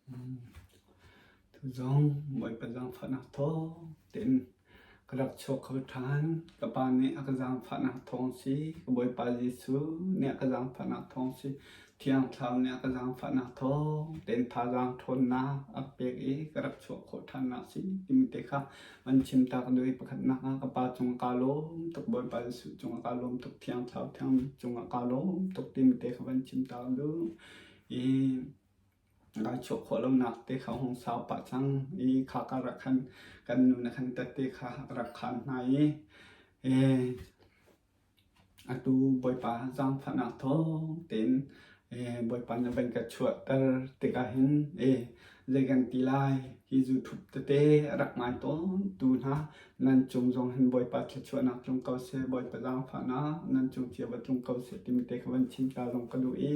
Tuzong Bawipa zaangfahnak thawng tein ka rak chuak kho ṭhan. Ka pa nih a ka zaangfahnak thawng si, ka Bawipa Jesuh nih a ka zaangfahnak thawng si, Thiang Thlarau nih a ka zaangfahnak thawng tein thazaang ṭhawnnak a ka pek i ka rak chuah khawh ṭhannak si timi te kha van chim ta ka duh i pakhatnak ah ka pa cungah kaa lawm tuk, Bawipa Jesuh cungah kaa lawm tuk, Thiang Thlarau thiang cungah kaa lawm tuk timi te kha van chim ta ka duh. I Rai chuah khawh lonak te kha hung sau pah cang i kha kar ah khan kan nu nih khan tette kha a rak khaan hna i atu Bawipa zaangfahnak thawng tein Bawipa nih van ka chuahter tikah hin zei kan ti lai hi zu-thup tete a rak ngai tawntu hna nan cung zong hin Bawipa thluachuahnak tlung ko seh, Bawipa zaangfahnak nan cung cio va tlung ko seh timi te kha van chim ta zong ka duh i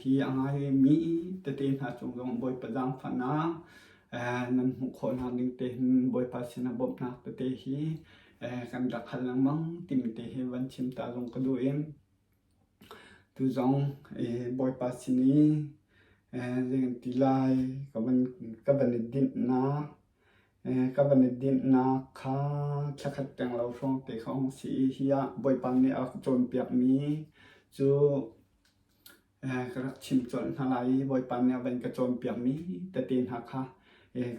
hi a ngaimi tete hna cung zong Bawipa zaangfahnak nan hmuh khawh hna ding te hin Bawipa sinah bawmhnak tete hi kan rak hal lengmang timi te hi van chim ta zong ka duh i tu zong Bawipa sin i zei kan ti lai ka van ka van i dinhnak Ka van i dinhnak kha thlakhat peng lo hrawng te kha hung si i hi ah Bawipa nih a ka cawnpiakmi cu ka rak chim colh hna lai i Bawipa nih a van ka cawnpiakmi tete hna kha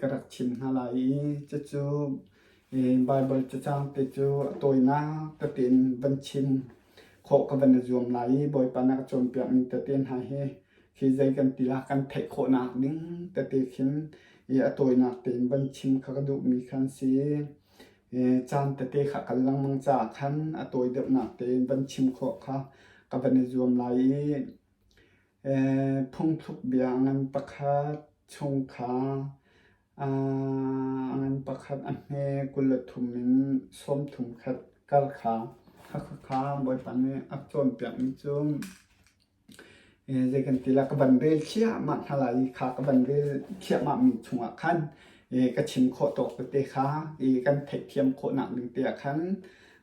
ka rak chim hna lai i cucu Baibal cacang te cu a tawinak tete in van chim khawh ka van i zuam lai i Bawipa nih a ka cawnpiakmi tete hna hi khi zei kan ti la kan theih khawhnak ding tete khin i a tawinak tein van chim kha ka duhmi khan si. Caan tete kha kal lengmang caah khan a tawi deuhnak tein van chim khawh kha ka van i zuam lai i phungthluk bia ngan pakhat chung kha a ngan pakhat a hme 23 in 30 khat kar kha kha Bawipa nih a cawnpiakmi cu Zei kan ti la ka van rel thliahmah hna lai i kha ka van rel thliahmahmi chungah khan ka chim khawh tawk tete kha i kan theihthiam khawhnak ding te ah khan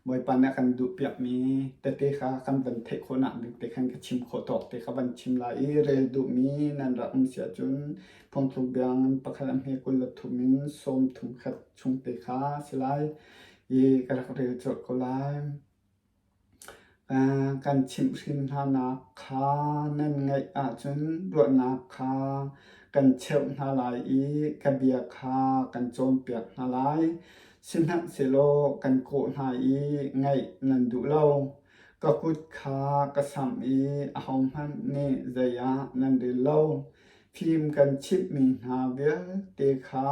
Bawipa nih a kan duhpiakmi tete kha kan van theih khawhnak ding te khan ka chim khawh tawk te kha van chim lai i rel duhmi nan rak um si ahcun phungthluk bia ngan pakhat a hme 23 in 30 khat chung te kha si lai i ka rak rel colh ko lai. Kan chimhhrin hnanak kha nan ngaih ahcun ruahnak kha kan cheuh hna lai i ka bia kha kan cawnpiak hna lai. Sihmanhsehlaw kan kawh hna i ngaih nan duh lo. Ka kut kha ka samh i ahohmanh nih zei ah nan rel lo. Fim kan chimhmi hna vialte kha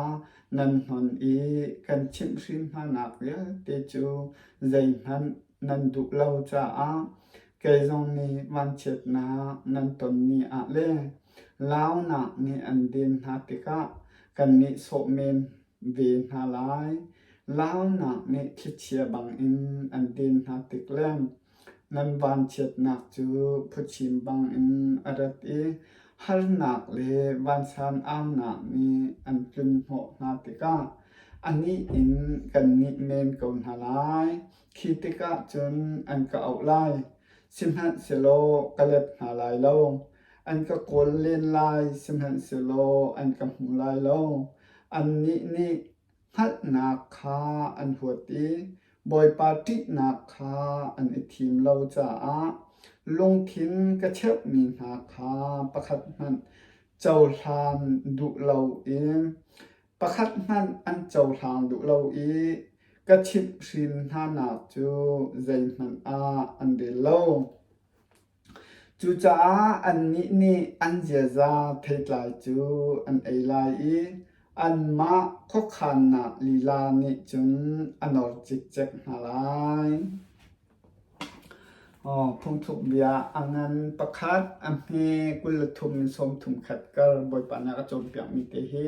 nan hnon i kan chimhhrin hnanak vialte cu zeihmanh nan duh lo caah kei zong nih vanchiatnak nan ton ni ah le launak nih an den hna tikah kan nihsawh men ve hna lai. Launak nih thlichia bangin an den hna tik le Nan vanchiatnak cu phuchim bangin a rat i harnak le vansan aunak nih an tlunhnawh hna tikah a nih in kan nih men ko hna lai. Khi tikah cun an ka auh lai, sihmanhsehlaw ka let hna lai lo. An ka kawl len lai, sihmanhsehlaw an ka hmu lai lo. Annih nih hngalhnak kha an huat i Bawipa ṭihnak kha an i thim lo caah lungthin ka cheuhmi hna kha pakhat hmanh cohlan duh loin pakhat hmanh an cohlang duh lo i ka chimhhrin hnanak cu zeihmanh ah an rel lo. Cucaah annih nih an ziaza theitlai cu an ei lai i anmah khuakhannak lila nih cun a nor cikcek hna lai. Phungthluk bia a ngan pakhat, a hme 23 in 31 kar Bawipa nih a ka cawnpiakmi te hi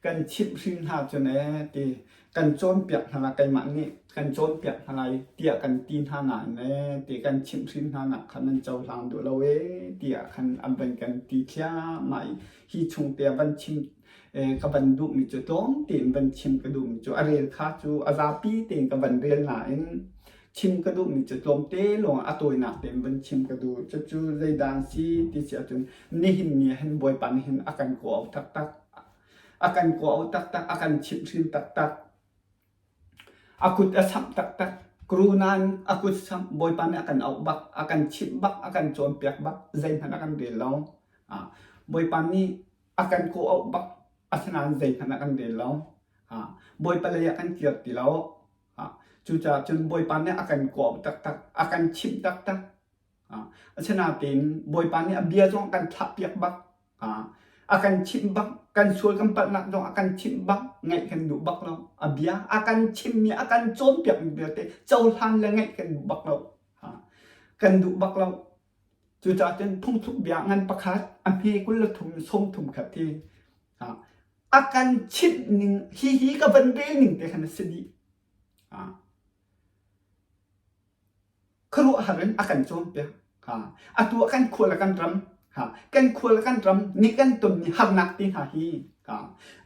kan chimhhrin hna cun ee ti kan cawnpiak hna lai keimah nih kan cawnpiak hna lai tiah kan ti hna nain ee ti kan chimhhrin hna nak kha nan cohlang duh lo ee tiah khan an van kan ti thliahmah i hi chung te van chim ka van duhmi cu tlawm tein van chim ka duhmi cu a rel kha cu a zapi tein ka van rel nain. Chim ka duhmi cu tlawmte lawng a tawinak tein van chim ka duh. Cucu zeidah an si ti si ahcun nihin ni ah hin Bawipa nih hin a kan kawh taktak. A kan kawh taktak, a kan chimhhrin taktak. A kut a samh taktak. Kru nain a kut samh Bawipa nih a kan auh bak, a kan chimh bak, a kan cawnpiak bak, zeihmanh a kan rel lo. Bawipa nih a kan kawh auh bak, asinain zeihmanh a kan rel lo. Bawipa lei ah kan kir ti lo. Cucaah cun Bawipa nih a kan kawh taktak, a kan chimh taktak. Asinain Bawipa nih a bia zong a kan thlahpiak bak. A kan chimh bak, kan sual kan palhnak zong a kan chimh bak, ngaih kan duh bak lo. A bia a kan chimmi, a kan cawnpiakmi vialte cohlan le ngaih kan duh bak lo. Kan duh bak lo. Cucaah cun phungthluk bia ngan pakhat a hme 23 30 khat hi a kan chimh ning hihi ka van rel ning te khan a si dih. Khuaruahhar in a kan cawnpiak. Atu ah kan khua le kan ram, kan khua le kan ram nih kan tonmi harnak te hna hi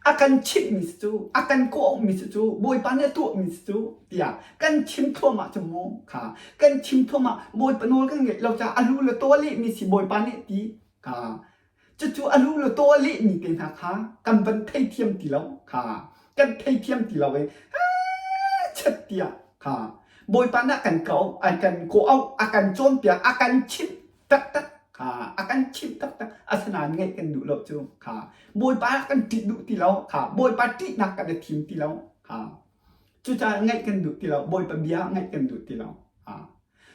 a kan chimhmi si cu, a kan kawhmi si cu, Bawipa nih a tuahmi si cu tiah kan chim thluahmah cu mu. Kha kan chim thluahmah Bawipa nawl kan ngeih lo caah a lu le taw a lehmi si Bawipa nih ti kha Cucu a lu le taw a lehmi te hna kha kan van theithiam ti lo kha kan theithiam ti lo i chet tiah kha Bawipa nih a kan ko a kan kawh a kan cawnpiak a kan chimh taktak kha a kan chimh taktak asinain ngaih kan duh lo cu kha Bawipa kan ṭih duh ti lo kha Bawipa ṭihnak kan i thim ti lo kha cucaah ngaih kan duh ti lo Bawipa bia ngaih kan duh ti lo kha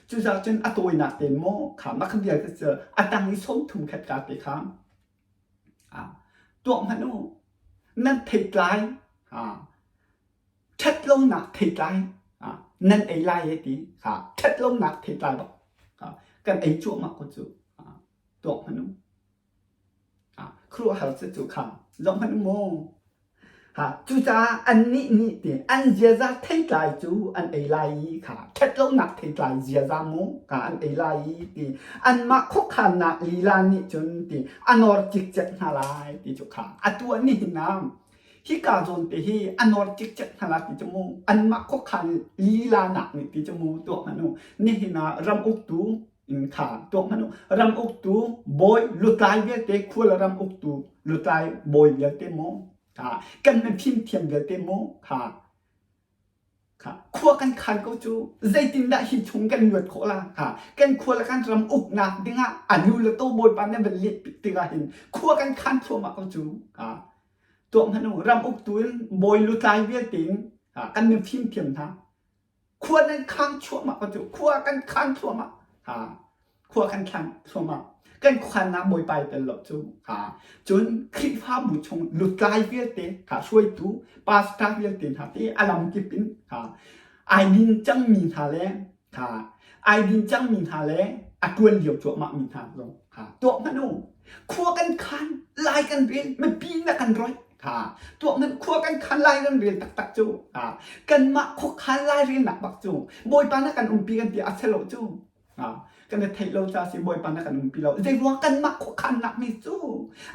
Cucaah cun a tawinak tein maw kha mah kha vialte cu a tang i 30 khat ka te kha tuah hmanh u. Nan theitlai ṭhatlonak theitlai nan ei lai e ti kha ṭhatlonak theitlai bak kan ei cuahmah ko cu tuah hmanh u. Khuaruahhar cu kha zoh hmanh u mu. Cucaah annih nih ti an ziaza theitlai cu an ei lai i kha ṭhatlonak theitlai ziaza mu kha an ei lai i ti anmah khuakhannak lila nih cun ti a nawr cikcek hna lai ti cu kha atu ah nihin ah hika zawn te hi a nawr cikcek hna lai ti cu mu anmah khuakhan lila nak nih ti cu mu tuah hmanh u nihin ah ram uktu in kha tuak hmanh u ram uktu bawi lutlai vialte khual ram uktu lutlai bawi vialte maw kha kan mifim thiam vialte maw kha kha khua kan khan ko cu zeitindah hi chung kan luat khawh la kha kan khua le kan ram uknak dingah a nu le to bawipa nih van let tikah hin khua kan khan thluahmah ko cu kha tuak hmanh u ram uktu in bawi lutlai vialte in kan mifim thiam hna Khua nan khang chuahmah ko cu. Khua kan khan thluahmah. Ha. Khua kan khan thluahmah. Kan khuannak bawipa i tel lo cu. Ha. Cun Khrihfabu chung lutlai vialte kha hruaitu pastor vialte hna te a lam kip in ha ai din cangmi hna le ha ai din cangmi hna le a tuan lio cuahmah mi hna zong ha tuah hmanh u. Khua kan khan lai kan rel mipi na kan roih. Ha tuah hmanh khua kan khan lai kan rel taktak cu ha kanmah khuakhan lai relnak bak cu Bawipa na kan umpi kan ti a si lo cu ha kan i theih lo ca si Bawipa na kan umpi lo zei ruang kanmah khuakhannak mi cu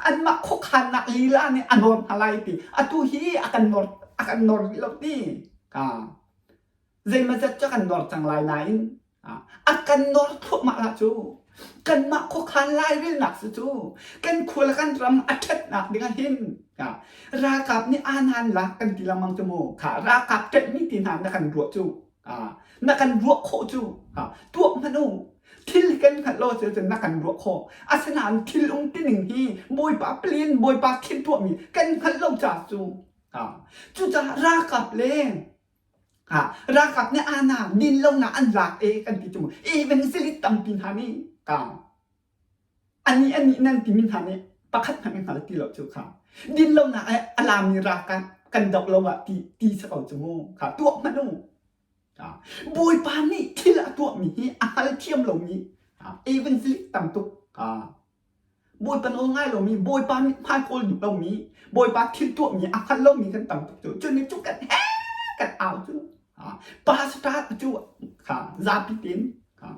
anmah khuakhannak lila nih a nawr hna lai ti atu hi a kan nawr a kan nawr rih lo ti ha zeimazat cu kan nawr cang lai nain a kan nawr thluahmah lah cu kanmah khuakhan lairelnak si cu kan khua le kan ram a ṭhatnak ding ah hin ralkap nih aanan lak kan ti lengmang cu mu kha ralkap ṭanhmi ti hna na kan ruah cu na kan ruah khawh cu tuah hmanh u thil kan hngalh lo cu na kan ruah khawh asinain thil um tining hi bawipa plan bawipa thil tuahmi kan hngalh lo caah cu cucaah ralkap le Ralkap nih aana dinlonak an lak e kan ti cu evangelist tampi hna nih ka anih anih nan timi hna nih pakhat hmanh an hngal ti lo cu kha dinlonak a lami ralkap kan doh lo ah ti ti si ko cu mu kha tuah hmanh u Bawipa nih thil a tuahmi hi a hngal thiam lomi evangelist tam tuk Bawipa nawl ngai lomi, Bawipa mithmai kawl duh lomi, Bawipa thil tuahmi a hngal lomi kan tam tuk cu. Cu nih cu kan he kan au cu. Pastor cu kha zapi tein kha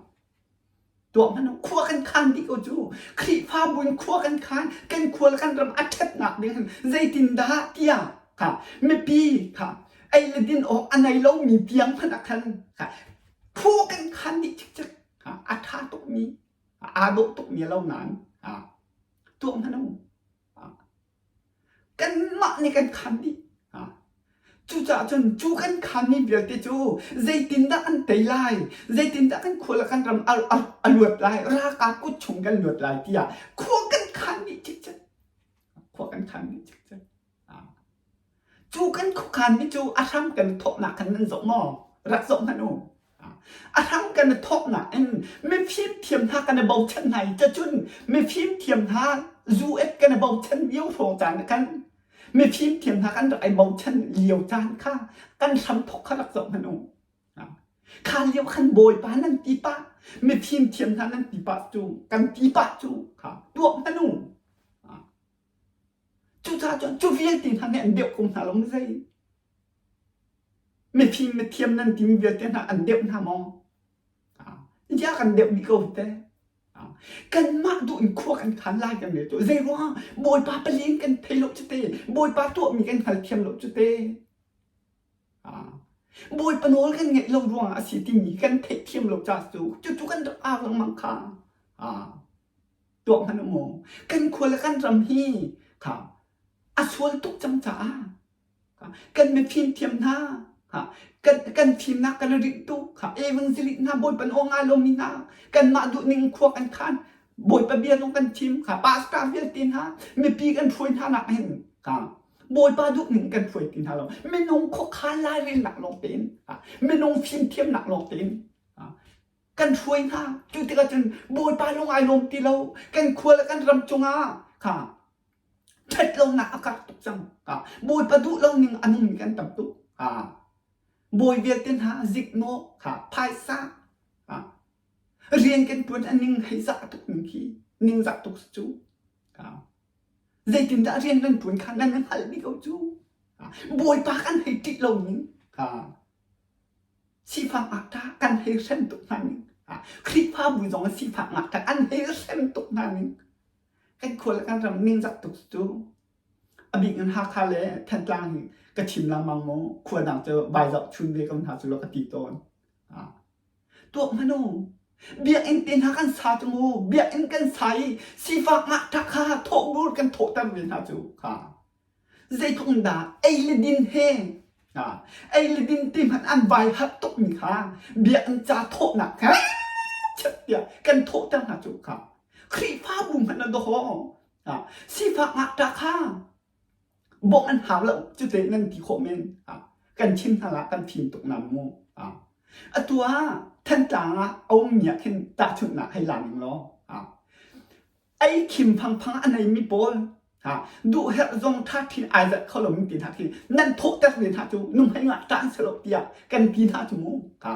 tuah hmanh khua kan khan dih ko cu. Khrihfabu in khua kan khan, kan khua le kan ram a ṭhatnak ding hin zeitindah tiah kha mipi kha ei le din awk a nei lomi tiang hmanh ah khan kha. Phu kan khan dih cikcek. A ṭha tukmi, aa dawh tukmi a lo nain tuah hmanh u. Kanmah nih kan khan dih. Cucaah cun cu kan khanmi vialte cu zeitindah an tei lai, zeitindah kan khua le kan ram a, a, a luat lai, ralkap kut chung kan luat lai tiah khua kan khan dih cikcek. Khua kan khan dih cikcek. Cu kan khuakhanmi cu a hram kan i thawknak khan nan zoh maw? Rak zoh hmanh u. A hram kan i thawknak in mifim thiam hna kan i bochan hna i cacun mifim thiam hna zu-et kan i bochan lio hrawng caan ah khan mifim thiam hna kan rak i bochan lio caan kha kan hram thawk kha rak zoh hmanh u. Kha lio khan Bawipa nan ti pah, mifim thiam hna nan ti pah cu, kan ti pah cu kha tuah hmanh u. Cucaah cun cu vialte hna nih an deuh ko hna lo maw zei? Mifim mithiam nan timi vialte hna an deuh hna maw? Ziah kan deuh dih ko teh? Kanmah duh in khua kan khan lai kan rel cu zei ruangah Bawipa pali kan thei lo cu te Bawipa tuahmi kan hngalthiam lo cu te Bawipa nawl kan ngeih lo ruangah a si timi kan theihthiam lo ca cu cucu kan rak au lengmang kha. Tuak hmanh u mu. Kan khua le kan ram hi kha a sual tuk cang caah kan mifim thiam hna kan kan fimnak kan i rinh tuk kha evangelist hna Bawipa aw ngai lomi hna kanmah duhning khua kan khan Bawipa bia zong kan chim kha pastor vialte hna mipi kan hruai hna nak hin kha Bawipa duhning kan hruai ti hna lo minung khuakhan lairelnak lawng tein minung fimthiamnak lawng tein kan hruai hna. Cu tikah cun Bawipa lung ai lawm ti lo. Kan khua le kan ram cungah kha ṭhat lonak a karh tuk cang. Kha Bawipa duh lo ning a nungmi kan tam tuk. Kha bawi vialte hna ziknawh kha phaisa kha rian kan ṭuan a ning hei zah tuk ning khi ningzah tuk si cu. Kha zeitindah rian nan ṭuan kha nan hngalh dih ko cu. Bawipa kan hei ṭih lo ning kha Sifak ngakṭah kan hei hrem tuk hna ning. Khrihfabu zong sifak ngakṭah an hei hrem tuk hna ning. Kan khua le kan ram ningzak tuk cu a bik in Hakha le Thantlang hi ka chim lengmang mu khua dang cu vai zoh chun ve ko hna cu law ka ti tawn. Tuak hmanh u. Biakinn te hna kan sa cu mu. Biakinn kan sa i sifak ngakṭah kha thawhbur kan thawhter ve hna cu kha. Zeitluk in dah ei le din he ei le din ti hmanh an vai harh tukmi kha biakinn ca thawhnak kha chet tiah kan thawhter hna cu kha Khrihfabu hmanh a dawh sifak ngakṭah kha bawmh an hau lo cute nan ti khawh men kan chim hna lah kan fim tuk na mu atu ah Thantlang ah a ummi ah khin tahchunhnak hei la ning law ei khim phangphang a neimi pawl duh herh zong ṭha ṭhin ai zat kho lomi ti hna khi nan thawhter ve hna cu nuhmei ngah ṭan si lo tiah kan ti hna cu mu kha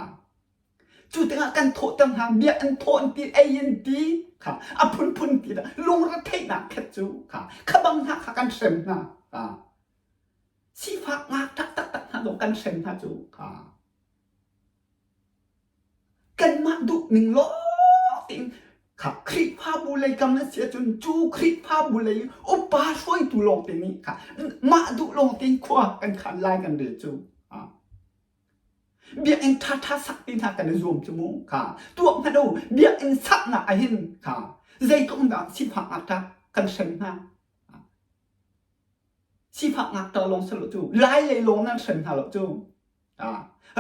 cu tikah kan thawhter hna bia an thawh an ti ei an ti kha a phunphun ti dah lungre theihnak khet cu kha kha bang hna kha kan hrem hna kha sifak ngak tak tak tak hna zong kan hrem hna cu kha Kanmah duhning lawng tein kha Khrihfabu lei kam an si ahcun cu Khrihfabu lei upa hruaitu lawngte nih kha mah duh lawng tein khua kan khan lai kan rel cu. Biakinn ṭhaṭha sak ti hna kan i zuam cu mu kha tuak hmanh u biakinn saknak ahhin kha zeitluk in dah sifak ngakṭah kan hrem hna. Sifak ngakṭah lawng si lo cu lai lei lawng nan hrem hna lo cu.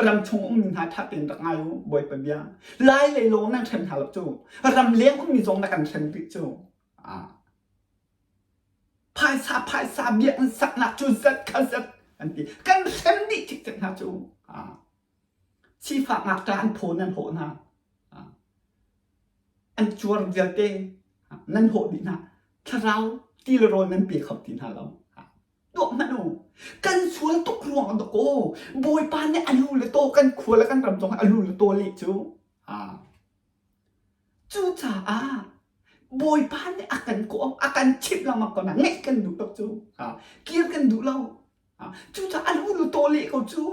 Ram chung ummi hna ṭha tein rak ngai u, Bawipa bia. Lai lei lawng nan hrem hna lo cu. Ram leng ummi zong na kan hrem rih cu. Phaisa phaisa biakinn saknak cu zat kha zat an ti. Kan hrem dih cikcek hna cu. Sifak ngakṭah an phaw nan hawh hna. An cuar vialte nan hawh dih hna. Thlarau ti le rawl nan pe kho ti hna lo. Tuah hmanh u. Kan sual tuk ruang ah dakaw Bawipa nih a lu le taw kan khua le kan ram zong a lu le taw leh cu. Cucaah Bawipa nih a kan kawh, a kan chimh lengmang ko na ngeih kan duh tuk cu. Kir kan duh lo. Cucaah a lu le taw leh ko cu.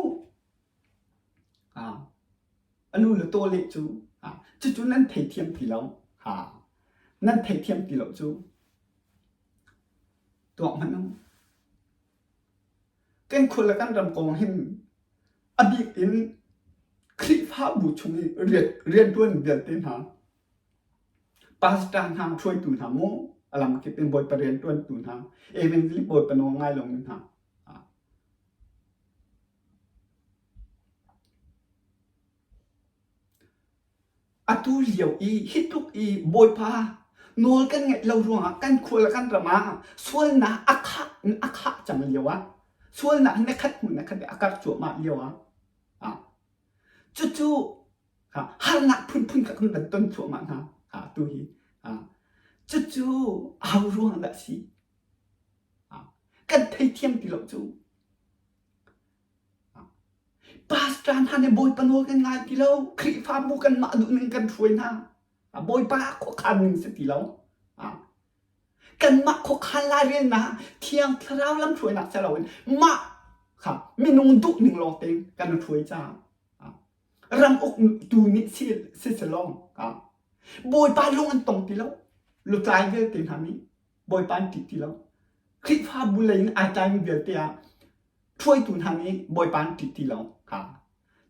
A lu le taw leh cu. Cucu nan theithiam ti lo. Nan theithiam ti lo cu. Tuak hmanh u. Kan khua le kan ram kong hin a bik in Khrihfabu chung i rianṭuan vialte hna, pastor hna, hruaitu hna mu, a lamkip in Bawipa rianṭuantu hna, evangelist Bawipa nawl ngai lomi hna. Atu lio i hi tluk i Bawipa nawl kan ngaih lo ruangah kan khua le kan ram ah sualnak a khah a khah cang lio ah sualnak na khat hnu na khat a karh cuahmah lio ah cucu harnak phunphun kha kan van ton thluahmah hna atu hi. Cucu aho ruang dah si? Kan theithiam ti lo cu. Pastor hna nih Bawipa nawl kan ngai ti lo. Khrihfabu kanmah duhning kan hruai hna. Bawipa khuakhan ning si ti lo. Kanmah khuakhan lairelnak Thiang Thlarau lamhruainak si loin mah kha minung duhning lawng tein kan hruai caah ram uktu nih si si lawng Bawipa lung an tong ti lo. Lutlai vialte hna nih Bawipa an ṭih ti lo. Khrihfabu lei in ai tlaimi vialte ah hruaitu hna nih Bawipa an ṭih ti lo.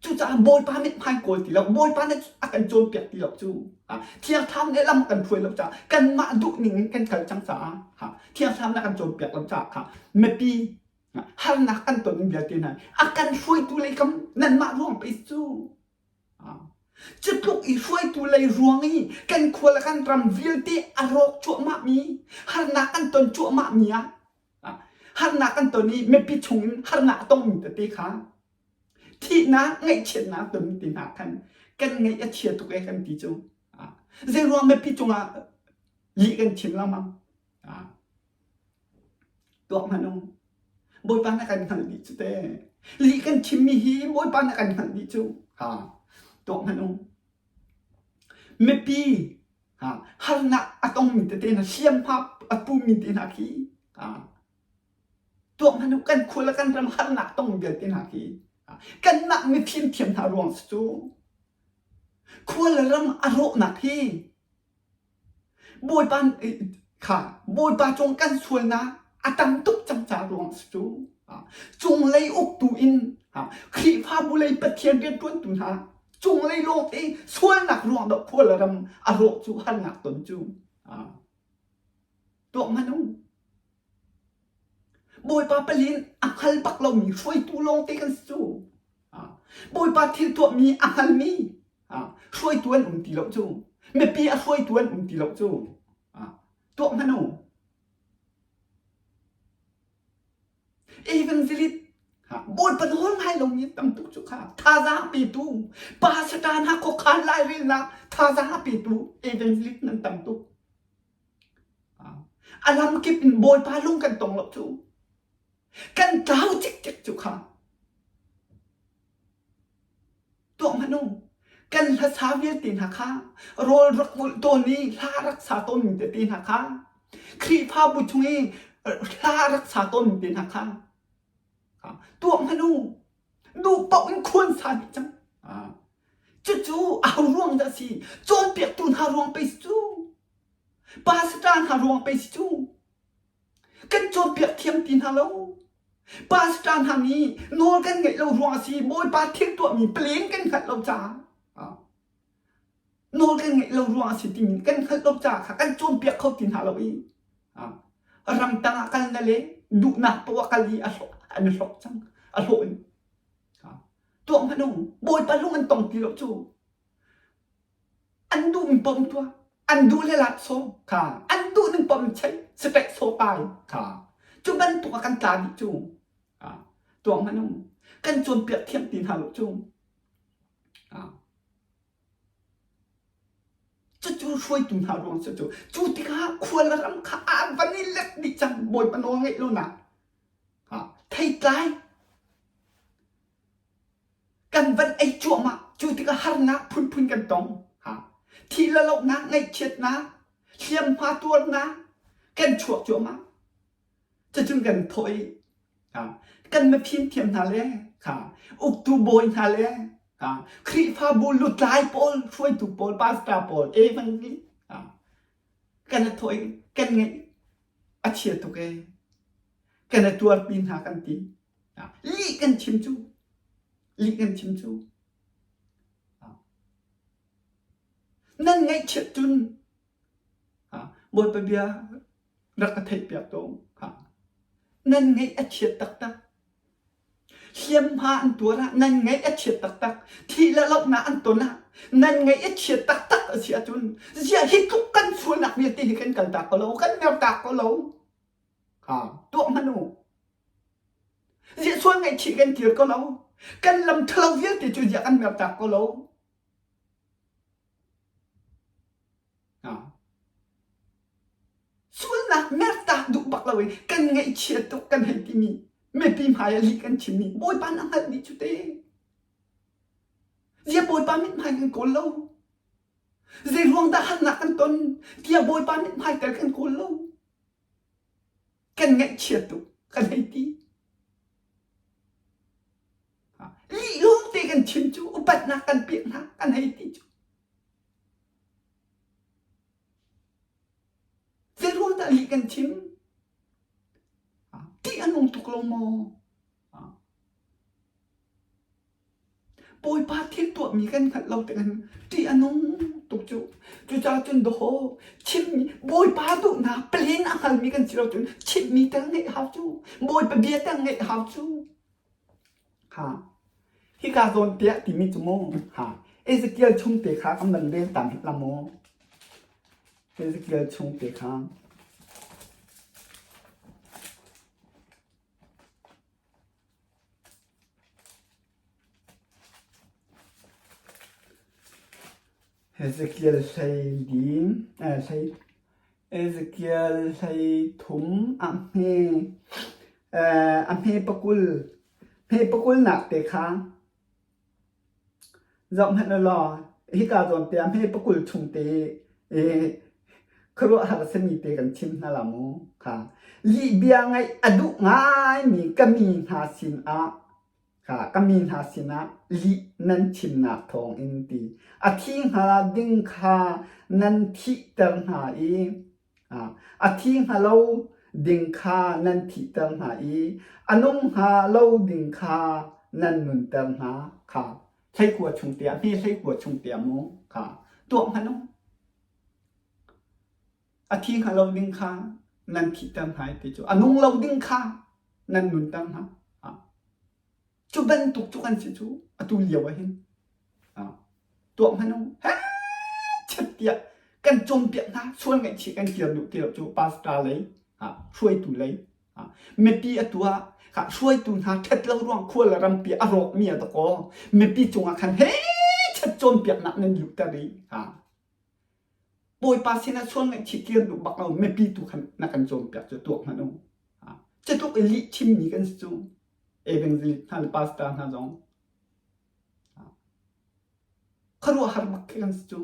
Cucaah Bawipa mithmai kawl ti lo, Bawipa nih a kan cawnpiak ti lo cu. Thiang Thlarau nih lam a kan hruai lo caah kanmah duh ning in kan kal cang caah Thiang Thlarau nih a kan cawnpiak lo caah kha mipi harnak kan ton vialte hna a kan hruaitu lei kam nanmah ruang pei cu. Cu tluk i hruaitu lei ruang i kan khua le kan ram vialte a rawk cuahmahmi, harnak kan ton cuahmahmi ah harnak kan ton i mipi chungin harnak a tongmi tete kha thihnak ngaihchiatnak ton ti hna khan kan ngaih a chia tuk e kan ti cu. Zeiruang mipi cungah lih kan chim lengmang. Tuak hmanh u. Bawipa na kan hngalh dih cu te. Lih kan chimmi hi Bawipa na kan hngalh dih cu. Ha. Tuak hmanh u. Mipi ha, harnak a tongmi tete hna, hliamhma a pumi te hna khi ha. Tuak hmanh u, kan khua le kan ram harnak tong vialte hna khi kanmah mifim thiam hna ruang si cu. Khua le ram a rawhnak hi Bawipa kha Bawipa cung kan sualnak a tam tuk cang ca ruang si cu. Cunglei uktu in Khrihfabu lei Pathian rianṭuantu hna cunglei lawngte sualnak ruang dah khua le ram a rawh cu harnak ton cu. Tuak hmanh u. Bawipa palin a hngal bak lomi hruaitu lawngte kan si cu. Bawipa thil tuahmi a hngalmi hruaitu an um ti lo cu. Mipi a hruaitu an um ti lo cu. Tuak hmanh u. Evangelist Bawipa nawl ngai lomi tam tuk cu kha thazaang petu pastor hna khuakhan lairelnak thazaang petu evangelist nan tam tuk. A lamkip in Bawipa lung kan tong lo cu. Kan tlau cikcek cu kha. Tuah hmanh u. Kan hlasa vialte hna kha rawl rak ulh tawn i hla rak sa tawnmi tete hna kha Khrihfabu chung i hla rak sa tawnmi te hna kha tuah hmanh u. Duh paoh in khuan sa dih cang. Cucu aho ruang dah a si? Cawnpiaktu hna ruang pei si cu. Pastor hna ruang pei si cu. Kan cawnpiak thiam ti hna lo. Pastor hna nih nawl kan ngeih lo ruang a si. Bawipa thil tuahmi plan kan hngalh lo caah nawl kan ngeih lo ruang a si timi kan hngalh lo caah kha kan cawnpiak kho ti hna lo i ramtang ah kal na le duhnak poah ah kal i a hlawh an i hlawk cang a hlawh in tuah hmanh u Bawipa lung an tong ti lo cu An duhmi paoh in tuah. An duh le laksawng kha an duh ning paoh in cheih sifek sawpai kha cu bantuk ah kan tla dih cu. Tuah hmanh u. Kan cawnpiak thiam ti hna lo cu. Cucu hruaitu hna ruang si cu. Cu tikah khua le ram kha a van i lek dih cang Bawipa nawl ngeih lonak. Theitlai Kan van ei cuahmah. Cu tikah harnak phunphun kan tong. Thih le lohnak, ngaihchiatnak, hliamhma tuarnak kan chuak cuahmah. Cucun kan thawh i kan mifim thiam hna le uktu bawi hna le Khrihfabu lutlai pawl, hruaitu pawl, pastor pawl, evangelist kan i thawh i kan ngeih a chia tuk ee. Kan i tuarpi hna kan ti. Lih kan chim cu. Lih kan chim cu. Nan ngaihchiat cun Bawipa bia rak ka theihpiak ko. Nan ngaih a chiat taktak. Hliamhma an tuar ah nan ngaih a chiat taktak. Thih le lohnak an ton ah nan ngaih a chiat taktak a si ahcun ziah hi tluk kan sualnak vialte hi kan kaltak ko lo, kan mertak ko lo. Ha, tuah hmanh u. Ziah sual ngaihchih kan kir ko lo. Kan lam ṭhalo vialte cu ziah kan mertak ko lo. Sualnak mertak duh bak lo in kan ngaihchia tuk kan hei timi mipi hmai ah lih kan chimmi Bawipa na hngalh dih cu te. Ziah Bawipa mithmai kan kawl lo. Zei ruang dah harnak kan ton tiah Bawipa mithmai tel kan kawl lo. Kan ngaihchia tuk kan hei ti. Lih lawngte kan chim cu upatnak kan pek hna kan hei ti cu. Zeiruang dah lih kan chim? Ṭih a nung tuk lo maw? Bawipa thil tuahmi kan hngalh lo tikah ṭih a nung tuk cu. Cucaah cun dawh chimmi Bawipa duhnak plan a hngalmi kan si lo cun chimmi tel ngeih hau cu. Bawipa bia tel ngeih hau cu. Ha. Hika zawn tiah timi cu mu. Ha. Ezekiel chung te kha kan van rel tam la mu. Ezekiel chung te kha. Ezekiel hlei dim, eh, hlei Ezekiel hlei thum a hme eh, a hme pakul hme pakulnak te kha zoh hmanh u law hika zawn te ah hme pakul chung te i khuaruahhar a simi te kan chim hna la mu kha lih bia ngaih a duh ngaimi ka mi hna sinah Kha ka mi hna sinah lih nan chimnak thawngin ti a thi hnga ding kha nan thihter hna i a thi hnga lo ding kha nan thihter hna i a nung hnga lo ding kha nan nunter hna kha hleikua chung tiah hme hleikua chung tiah mu kha tuah hmanh u. A thi hnga lo ding kha nan thihter hna i ti cu a nung lo ding kha nan nunter hna. Cu bantuk cu kan si cu atu lio ah hin tuah hmanh u chet tiah kan cawnpiak hna sual ngaihchih kan kir duh ti lo cu pastor lei hruaitu lei mipi atu ah hruaitu hna ṭhat lo ruang khua le rampi a rawkmi a dakaw mipi cungah khan he chet cawnpiaknak nan luhter i Bawipa sinah sual ngaihchih kir duh bak lo mipi tu khan na kan cawnpiak cu tuak hmanh u. Cutluk i lih chimmi kan si cu. Evangelist hna le pastor hna zong. Khuaruahhar bak khi kan si cu.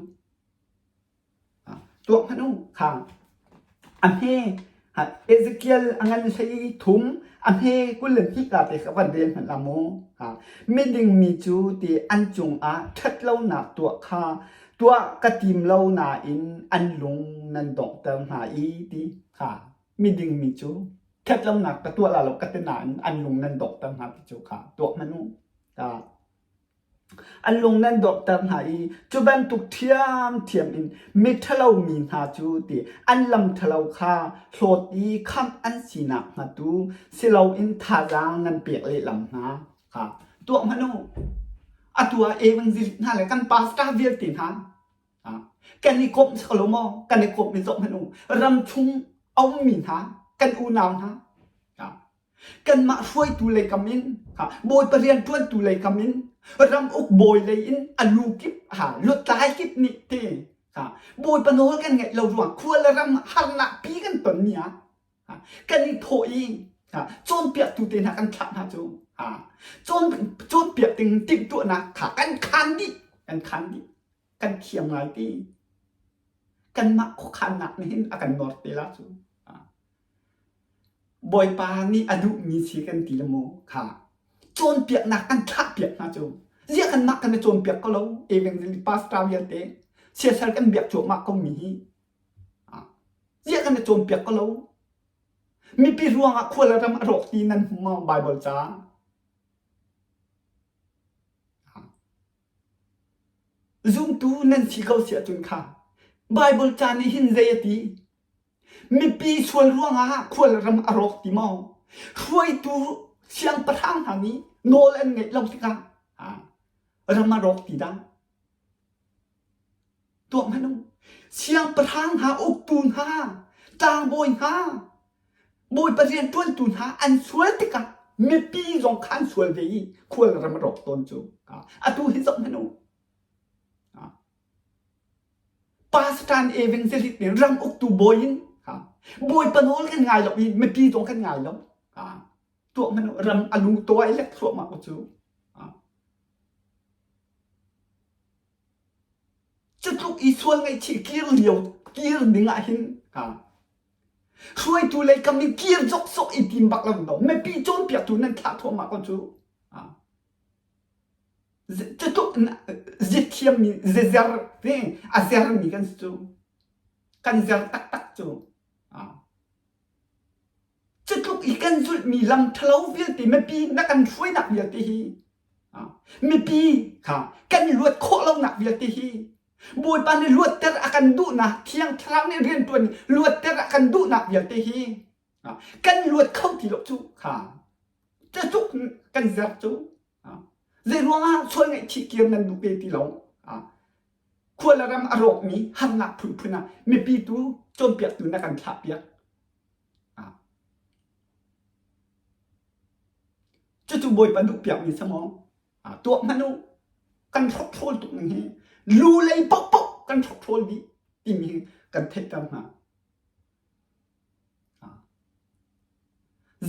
Tuak hmanh u. Kha. A hme Ezekiel a ngan hlei thum a hme 22 ka te kha van rel hmanh la mu. Miding mi cu ti an cungah ṭhatlonak tuah kha tuah ka tim lo nain an lung nan donghter hna i ti kha miding mi cu ṭhatlonak ka tuah la lo ka ti nain an lung nan donghter hna ti cu kha tuah hmanh u. An lung nan dorhter hna i cu bantuk ṭhiamṭhiam in miṭhalo mi hna cu ti an lam ṭhalo kha hlawt i khamh an si nakhnga tu si loin thazaang nan pek lehlam hna kha tuah hmanh u. Atu ah evangelist hna le kan pastor vialte hna kan i komh sak lo maw? Kan i komh i zoh hmanh u. Ram chung a ummi hna kan unau hna Kanmah hruaitu lei kam in, Bawipa rianṭuantu lei kam in, ram uk bawi lei in a lu kip, lutlai kip nih ti Bawipa nawl kan ngaih lo ruang khua le ram harnak pi kan tonmi ah kan i thawh i cawnpiaktu te hna kan thlah hna cu cawn cawnpiak ding timhtuahnak kha kan khaan dih kan khaan dih kan thiam ngai ti kanmah khuakhannak nih hin a kan nawr te la cu Bawipa nih a duhmi si kan ti le maw kha cawnpiaknak kan thlahpiak hna cu ziah kanmah kan i cawnpiak ko lo evangelist pastor vialte siasal kan biak cuahmah ko mi hi ziah kan i cawnpiak ko lo mipi ruangah khua le ram a rawk ti nan hmu maw Bible ca Zumtu nan si ko si ahcun kha Baibal ca nih hin zei a ti? Mipi sual ruangah khual ram a rawk ti maw? Hruaitu siangpahrang hna nih nawl an ngeih lo tikah ram a rawk ti dah? Tuah hmanh u. Siangpahrang hna, uktu hna, tlangbawi hna, Bawipa rianṭuantu hna an sual tikah mipi zong kha an sual ve i khual ram a rawk tawn cu. Atu hi zoh hmanh u. Pastor evangelist nih ram uktu bawi in Bawipa nawl kan ngai lo i mipi zong kan ngai lo. Tuah hmanh u. Ram a lu tuai lek thluahmah ko cu. Cutluk i sual ngaihchih kir lio kir ding ah hin hruaitu lei kam in kir zokzok i tim bak lo do mipi cawnpiaktu nan thlah thluahmah ko cu. Cutluk in zithiammi zezer a zermi kan si cu. Kan zer taktak cu. Cutluk i kan zulhmi lam ṭhalo vialte mipi na kan hruainak vialte hi mipi kha kan luat khawh lonak vialte hi Bawipa nih luatter a kan duhnak Thiang Thlarau nih rianṭuan luatter a kan duhnak vialte hi kan luat kho ti lo cu kha cutluk kan zer cu zei ruangah sual ngaihchih kir nan duh ve ti lo khua le ram a rawkmi harnak phunphun ah mipi tu cawnpiaktu na kan thlahpiak. Cucu Bawipa duhpiakmi si maw? Tuah hmanh u. Kan hrokhrol tuk ning hi lu lei paohpaoh kan hrokhrol dih timi hi kan theihter hna.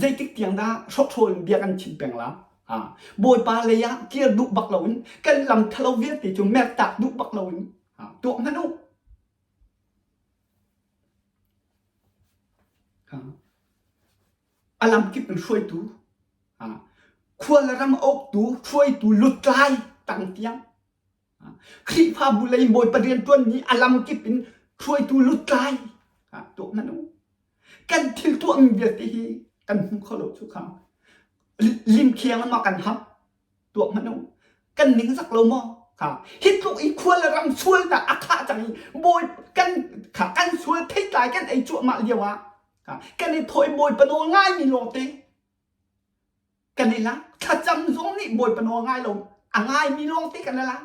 Zeitik tiang dah hrokhrol in bia kan chim peng la? Bawipa lei ah kir duh bak loin kan lam ṭhalo vialte cu mertak duh bak loin tuah hmanh u. A lamkip in hruaitu, khua le ram a uktu, hruaitu lutlai tang tiang Khrihfabu lei Bawipa rianṭuanmi a lamkip in hruaitu lutlai tuah hmanh u. Kan thil tuahmi vialte hi kan hmu kho lo cu kha. Limkhiang ma kan hap tuah hmanh u. Kan ningzak lo maw? Kha hi tluk i khua le ram sualnak a khah cang i bawi kan kha kan sual theitlai kan ei cuahmah lio ah kha kan i thawi Bawipa nawl ngaimi lawngte kan i lak thlacam zong nih Bawipa nawl ngai lo a ngaimi lawngte kan i lak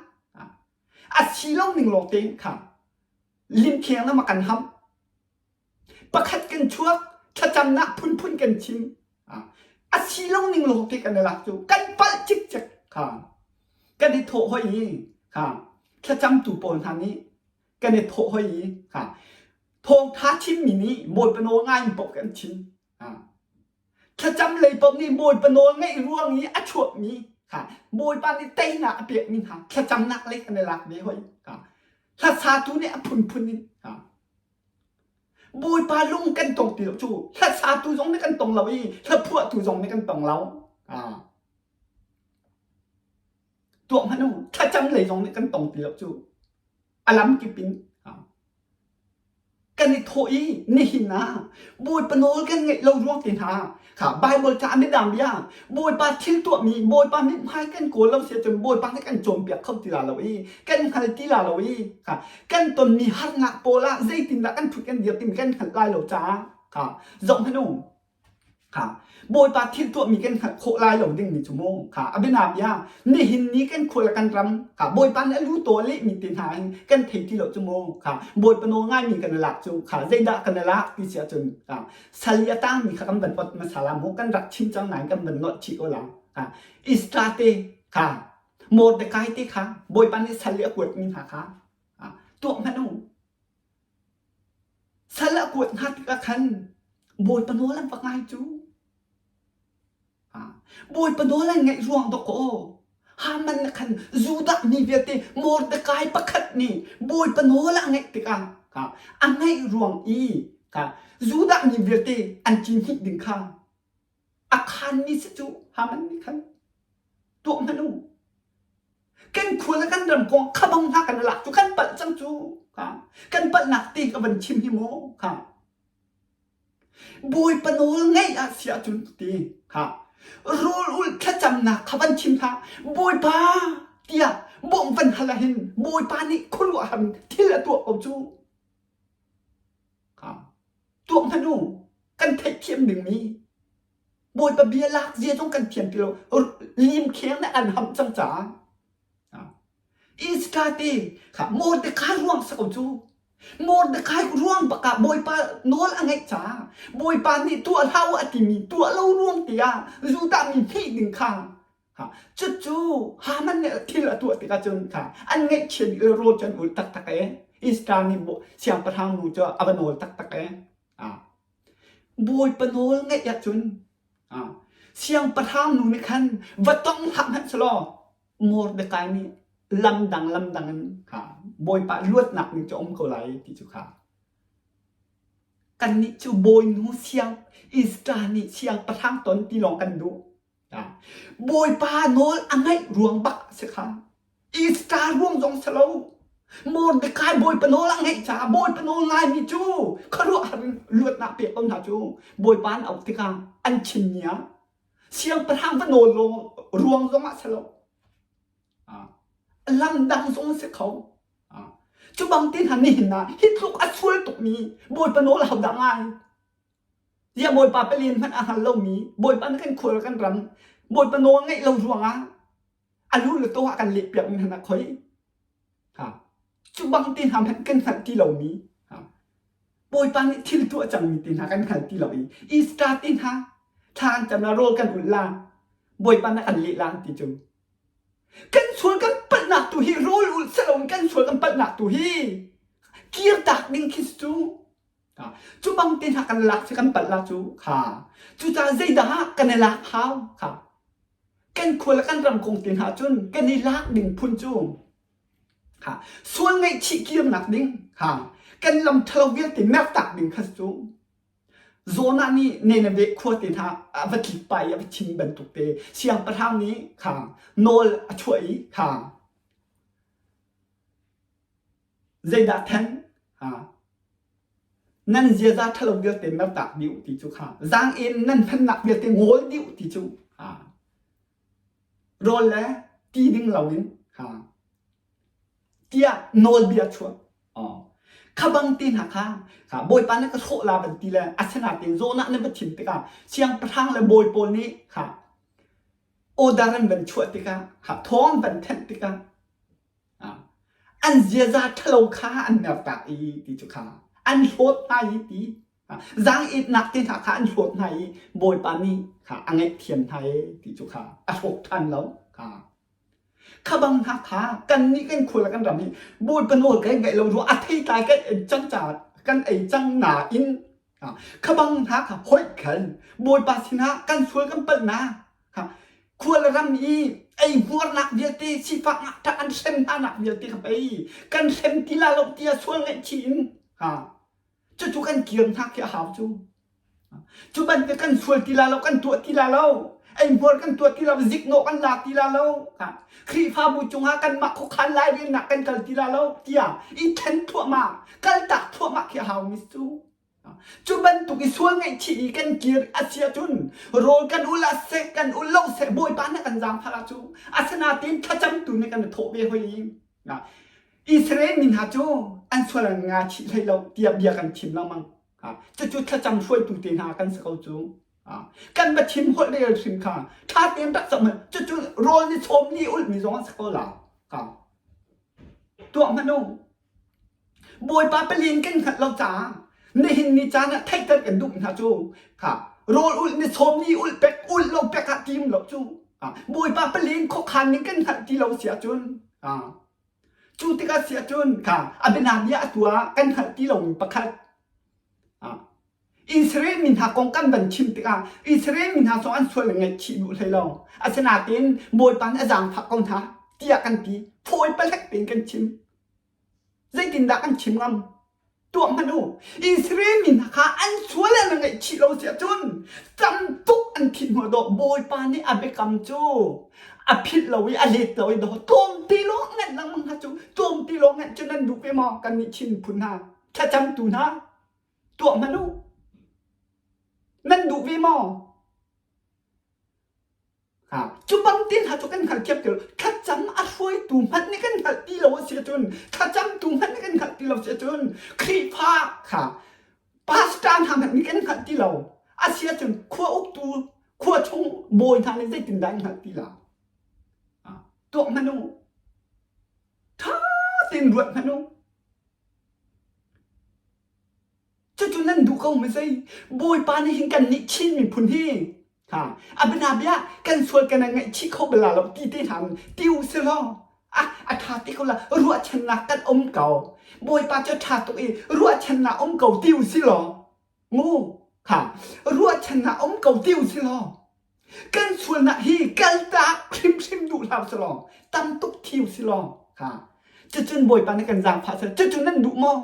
a si lo ning lawngte kha limkheng na ma kan ham pakhat kan chuak thlacamnak phunphun kan chim a si lo ning lawngte kan i lak cu kan palh cikcek kha kan i thawh hoi i kha thlacamtu pawl hna nih kan i thawh hoi i kha thawngtha chimmi nih Bawipa nawl ngai in paoh kan chim Thlacam lei paoh nih Bawipa nawl ngeih ruang i a chuakmi kha Bawipa nih teinak a pekmi hna thlacamnak lei kan i lak ve hoi. Hlasatu nih a phunphun in Bawipa lung kan tong ti lo cu hlasatu zong nih kan tong lo i hlaphuahtu zong nih kan tong lo. Tuah hmanh u thlacam lei zong nih kan tong ti lo cu a lamkip in kan i thawh i nihin ah Bawipa nawl kan ngeih lo ruang te hna kha Baibal ca midang bia Bawipa thil tuahmi Bawipa mithmai kan kawl lo si ahcun Bawipa nih kan cawnpiak kho ti la lo i kan hngal ti la lo i kha kan tonmi harnak pawl ah zeitindah kan ṭhut kan dir timi kan hngalh lai lo caah kha zoh hmanh u Kha Bawipa thil tuahmi kan hngalh khawh lai lo dingmi cu mu kha a bianabia nihin ni kan khua le kan ram kha Bawipa nih a lu taw a lehmi te hna hin kan thei ti lo cu mu kha Bawipa nawl ngaimi kan i lak cu kha zeidah kan i lak ti si ahcun kha sal i a tangmi kha kan van ot hmasa la mu kan rak chim cang nain kan van nolh chih ko la kha Istra te kha Mordecai te kha Bawipa nih sal i a kuatmi hna kha tuah hmanh u Sal a kuat hna tikah khan Bawipa nawl an va ngai cu. Bawipa nawl an ngaih ruang dawkaw Haman nih khan Judah mi vialte Mordecai pakhat nih Bawipa nawl a ngaih tikah a ngaih ruang i Judah mi vialte an ci hnik ding kha a khanmi si cu Haman nih khan tuah hmanh u. Kan khua le kan ram kong kha bang hna kan lak cu kan palh cang cu. Kha kan palhnak te ka van chim hi maw kha Bawipa nawl ngaih ah si ahcun ti kha rawl ulh thlacamnak kha van chim hlah Bawipa tiah. Bawmh van hal ahhin Bawipa nih khuaruahhar in thil a tuah ko cu. Kha tuak hmanh u kan theihthiam dingmi Bawipa bia lak zia zong kan thiam ti lo. Lim kheng nih an hamh cang caah. Easter te kha Mordecai ruang si ko cu. Mordecai ruang bak ah Bawipa nawl a ngeih caah Bawipa nih tuah hlah u a timi tuah lo ruang te ah Judah mi hmih ding kha cucu Haman nih thil a tuah tikah cun kha an ngaihchia dih le rawl cu an ul taktak ee. Easter nih siangpahrang nu cu a va nawl taktak ee. Bawipa nawl ngeih ahcun siangpahrang nu nih khan va tong hlah hmanh selaw Mordecai nih lamdang lamdang in kha Bawipa luatnak ning cu a um ko lai ti cu kha kannih cu bawinu siang Esther nih siangpahrang ton ti lawng kan duh. Bawipa nawl a ngaih ruang bak a si kha. Esther ruang zong si lo. Mordecai Bawipa nawl a ngaih caah Bawipa nawl ngaimi cu khuaruahhar in luatnak pek ko hna cu Bawipa an auh tikah an chimmi ah Siangpahrang va nawl ruang zongah si lo. Lam dang zong a si kho. Cu bang te hna nihin ah hi tluk a sual tukmi Bawipa nawl ahodah ngai? Ziah Bawipa palen hmanh a hngal lomi Bawipa nih kan khual kan ram Bawipa nawl ngeih lo ruangah a lu le taw ah kan lehpiak mi hna khoi. Cu bang te hna hmanh kan hngalh ti lomi Bawipa nih thil tuah cangmi te hna kan hngal ti lo i Easter te hna thla kan cam la rawl kan ulh la Bawipa nih kan leh la ti cu kan sual kan palhnak tu hi rawl ulh si loin kan sual kan palhnak tu hi kirtak ding khi cu cu bang te hna kan lak si kan palh la cu kha cucaah zeidah kan i lak hau kha kan khua le kan ram kong te hna cun kan i lak ding phun cu Ha, sual ngaihchih kirnak ding, ha, kan lam ṭhalo vialte mertak ding kha cu Jonah nih Nineveh khua te hna a va tlik pa i a va chim bantuk te siangpahrang nih kha nawl a chuah i kha zeidah then ha nan ziaza ṭhalo vialte mertak dih u ti cu kha zaang-en nan hmannak vialte ngawl dih u ti cu ha Rawl le ti ding loin ha tiah nawlbia chuah. Kha bang te hna kha kha Bawipa nih ka hrawh la ban ti le asinain Jonah nih va thim tikah siangpahrang le bawi pawl nih kha order an van chuah tikah kha thawng an van thanh tikah an ziaza ṭhalo kha an mertak i ti cu kha an hlawt hna i ti Zaang-etnak te hna kha an hlawt hna i Bawipa nih kha a ngaihthiam hna ee ti cu kha a hrawk ṭhan lo kha. Kha bang hna kha kannih kan khua le kan ram hi Bawipa nawl kan ngaih lo ruah a theitlai kan ei cang caah kan ei cang nain kha bang hna kha hoih khan Bawipa sinah kan sual kan palhnak khua le ram i eihmuarnak vialte sifak ngakṭah an hrem hnanak vialte kha pei kan hrem ti la lo tiah sual ngaihchih in Cucu kan kir hna khi a hau cu. Cu bantuk kan sual ti la lo, kan tuah ti la lo, eihmuar kan tuah ti lo, ziknawh kan la ti la lo. Khrihfabu cungah kanmah khuakhan lairelnak kan kal ti la lo tiah i then thluahmah, kaltak thluahmah khi a hau mi cu. Cu bantuk i sual ngaihchih i kan kir a si ahcun rawl kan ul ah seh, kan ul lo seh, Bawipa nih kan zaangfah ah cu. Asinain thlacamtu nih kan i thawh ve hoi i Israel mi hna cu an sual an nga chih hlei lo tiah bia kan chim lengmang. Cucu thlacam hruaitu te hna kan si ko cu. Kan va chim holh rel hrim kha ṭha tein rak cam cucu rawl ni chawm ni ulhmi zong an si ko la. Tuah hmanh u. Bawipa pali in kan hngalh lo caah nihin ni caan ah theihter kan duh hna cu kha rawl ulh ni chawm ni ulh pek ulh lo pek ah tim lo cu Bawipa pali in khuakhan ning kan hngalh ti lo si ahcun Cu tikah si ahcun kha a bianabia atu ah kan hngalh ti lomi pakhat Israel mi hna kong kan van chim tikah Israel mi hna zong an sual ngaihchih duh hlei lo. Asinain Bawipa nih a zaangfah ko hna tiah kan ti. Fawi palek tein kan chim. Zeitindah kan chim ngam? Tuah hmanh u. Israel mi hna kha an sual an ngaihchih lo si ahcun tam tuk an thih hnu dawh Bawipa nih a biakam cu a philh lo i a let lo i dawh tlawmte lawng nganh lengmang hna cu tlawmte lawng nganh cu nan duh ve maw kannih Chin miphun hna thlacamtu hna tuah hmanh u nan duh ve maw? Cu bang te hna cu kan hngalhthiam ti lo. Thlacam a hruaitu hmanh nih kan hngalh ti lo a si ahcun, thlacamtu hmanh nih kan hngalh ti lo si ahcun, Khrihfa kha pastor hna hmanh nih kan hngalh ti lo. A si ahcun khua uktu, khua chung bawi hna nih zeitindah an hngalh ti la? Tuak hmanh u. Ṭha tein ruat hmanh u. Cucu nan duh ko maw zei? Bawipa nih hin kannih Chin miphun hi ha a bianabia kan sual kan ngaihchih kho bal lo ti te hna ti u si law a a ṭha ti ko la ruahchannak kan um ko. Bawipa cu a ṭha tuk i ruahchannak um ko ti u si law mu ha ruahchannak um ko ti u si law kan sualnak hi kaltak hrimhrim duh hlah u si law tam tuk thi u si law ha cucun Bawipa nih kan zaangfah seh cucu nan duh maw?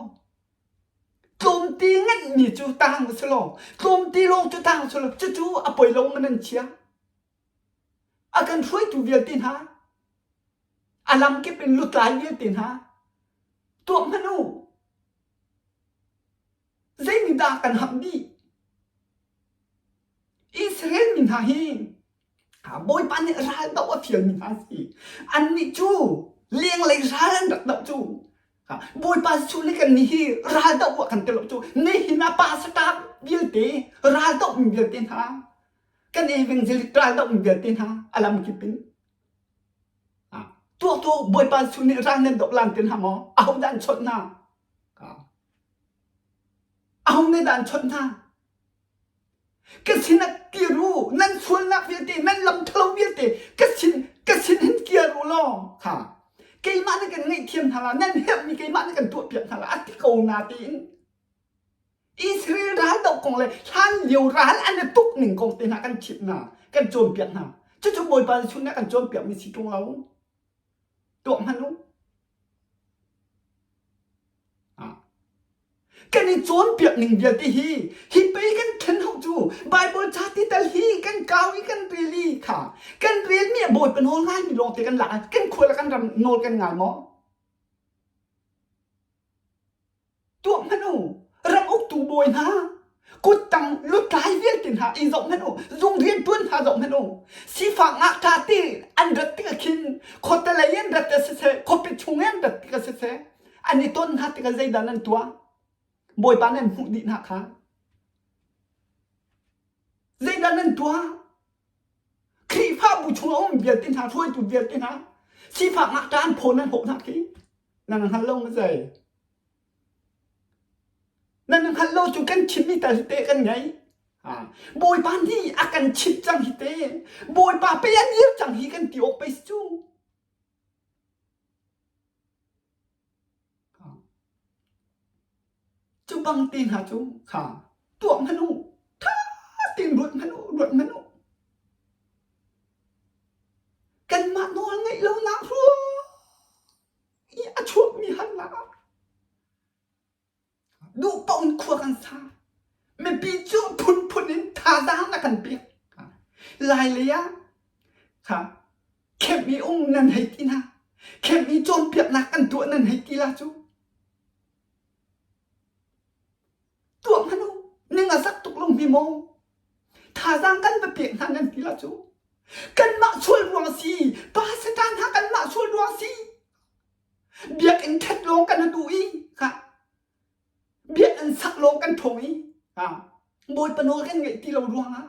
Tlawmte nganhmi cu tang a si lo. Tlawmte lawng cu tang a si lo. Cucu a poi lo man an chia. A kan hruaitu vialte hna, a lamkip in lutlai vialte hna, tuah hmanh u. Zei nih dah kan hamh dih? Israel mi hna hi Bawipa nih ral doh a fialmi hna a si. Annih cu lenglei ral an rak doh cu. Bawipa Jesuh nih kannih hi ral doh ah kan tel lo cu. Nihin ah pastor vialte ral dohmi vialte hna kan evangelic ral dohmi vialte hna a lamkip in tuah tuah Bawipa Jesuh nih ral nan doh lan ti hna maw? Ahodah an chawnh hna? Aho nih dah an chawnh hna? Ka sinah kir u, nan sualnak vialte, nan lam ṭhalo vialte ka sin ka sin hin kir u law kha keimah nih kan ngaihthiam hna la, nan herhmi keimah nih kan tuahpiak hna la a ti ko na tiin Israel ral doh kong le hlan lio ral an i tuk ning kong te hna kan chimh hna, kan cawnpiak hna. Cucu Bawipa Jesuh nih a kan cawnpiakmi si ṭung lo. Tuah hmanh u. Kan i cawnpiak ning vialte hi hi pei kan ṭhen hau cu Baibal ca ti tal hi kan kau i kan rel i kha kan relmi a Bawipa nawl ngaimi lawngte kan lak kan khua le kan ram nawl kan ngai maw? Tuah hmanh u, ram uktu bawi hna, kuttang lutlai vialte hna i zoh hmanh u, zung rianṭuan hna zoh hmanh u. Sifak ngakṭah ti an rat tikah khin khuate lei in rat a siseh, khuapi chung in rat tikah siseh, an i ton hna tikah zeidah nan tuah? Bawipa nan hmuh dih hna kha. Zeidah nan tuah? Khrihfabu chung a um vialte hna, hruaitu vialte hna, sifak ngakṭah an phaw nan hawh hna khi nan hngal lo maw zei? Nan hngalh lo cu kan chimmi tal hi te kan ngei. Bawipa nih a kan chimh cang hi te. Bawipa pei a dir cang hi kan ti awk pei si cu. Cu bang te hna cu kha tuah hmanh u. Tha tein ruat hmanh u, ruat hmanh u. Kanmah nawl ngeih lonak ruang i a chuakmi harnak ah duh paoh in khua kan sa. Mipi cu phunphun in thazaang na kan pek. Lai lei ah kha kemh i um nan hei ti hna. Kemh i cawnpiaknak kan tuah nan hei ti la cu. Tuah hmanh u, ning a zak tuk lo hme maw? Thazaang kan va pek hna nan ti la cu. Kanmah sual ruang a si. Pa Satan hna kanmah sual ruang a si. Biakinn ṭhat lawng kan duh i ha biakinn sak lawng kan ṭhawng i ha Bawipa nawl kan ngaih ti lo ruangah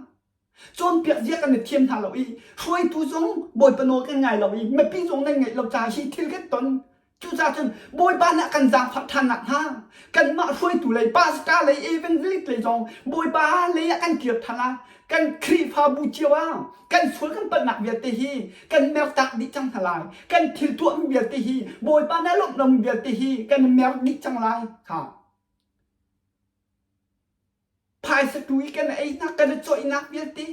cawnpiak zia kan i thiam hna lo i hruaitu zong Bawipa nawl kan ngai lo i mipi zong nan ngaih lo caah hi thil kan ton. Cucaah cun Bawipa nih a kan zaangfah ṭhan nakhnga kanmah hruaitu lei, pastor lei, evangelist lei zong Bawipa lei ah kan kir ṭhan ah kan Khrihfabu cio ah kan sual kan palhnak vialte hi kan mertak dih cang hna lai. Kan thil tuahmi vialte hi Bawipa nih a lawmh lomi vialte hi kan i mer dih cang lai. Ha. Phaisa tu i kan einak kan i cawihnak vialte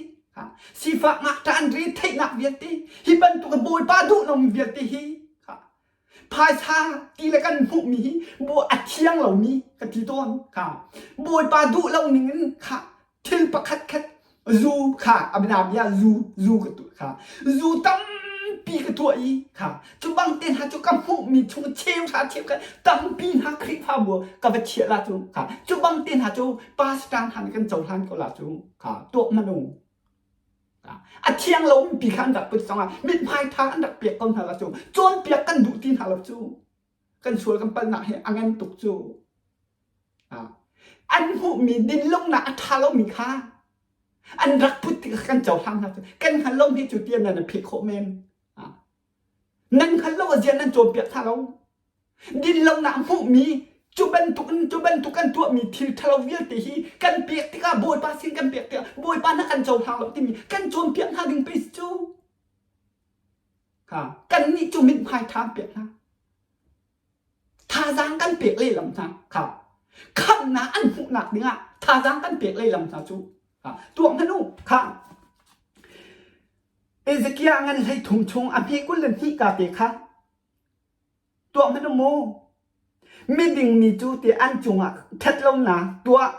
sifak ngakṭah an re theihnak vialte hi bantuk Bawipa duh lomi vialte hi phaisa ti le kan hmuhmi hi a thiang lomi ka ti tawn kha Bawipa duh lo ning in kha thil pakhat khat zu kha a bia zu zu ka tuah kha zu tampi ka tuah i kha cu bang te hna cu ka hmuhmi chung cheu hra cheu kha tampi hna Khrihfabu ka va chiah la cu kha cu bang te hna cu pastor hna nih kan cohlan ko la cu kha tuah hmanh u. A thiang lomi pi kha an rak put zongah mithmai ṭha an rak pek ko hna lo cu. Cawnpiak kan duh ti hna lo cu. Kan sual kan palhnak hi a ngan tuk cu. An hmuhmi dinlonak a ṭha lomi kha an rak put tikah kan cohlang hna cu. Kan hngal lomi cu tiah nan pheh khawh men. Nan hngal lo a zia nan cawnpiak hna lo. Dinlonak hmuhmi cu bantuk in cu bantuk kan tuahmi thil ṭhalo vialte hi kan pek tikah Bawipa sin kan pek tikah Bawipa na kan cohlang lo timi kan cawnpiak hna ding pei cu. Ha, kannih cu mithmai ṭha an pek hna. Thazaang kan pek lehlam hna kha khamhnak an hmuhnak dingah thazaang kan pek lehlam hna cu ha, tuak hmanh u kha Ezekiah ngan 13 chung a hme 22 ka te kha tuah hmanh u mu. Miding mi cu ti an cungah ṭhatlonak tuah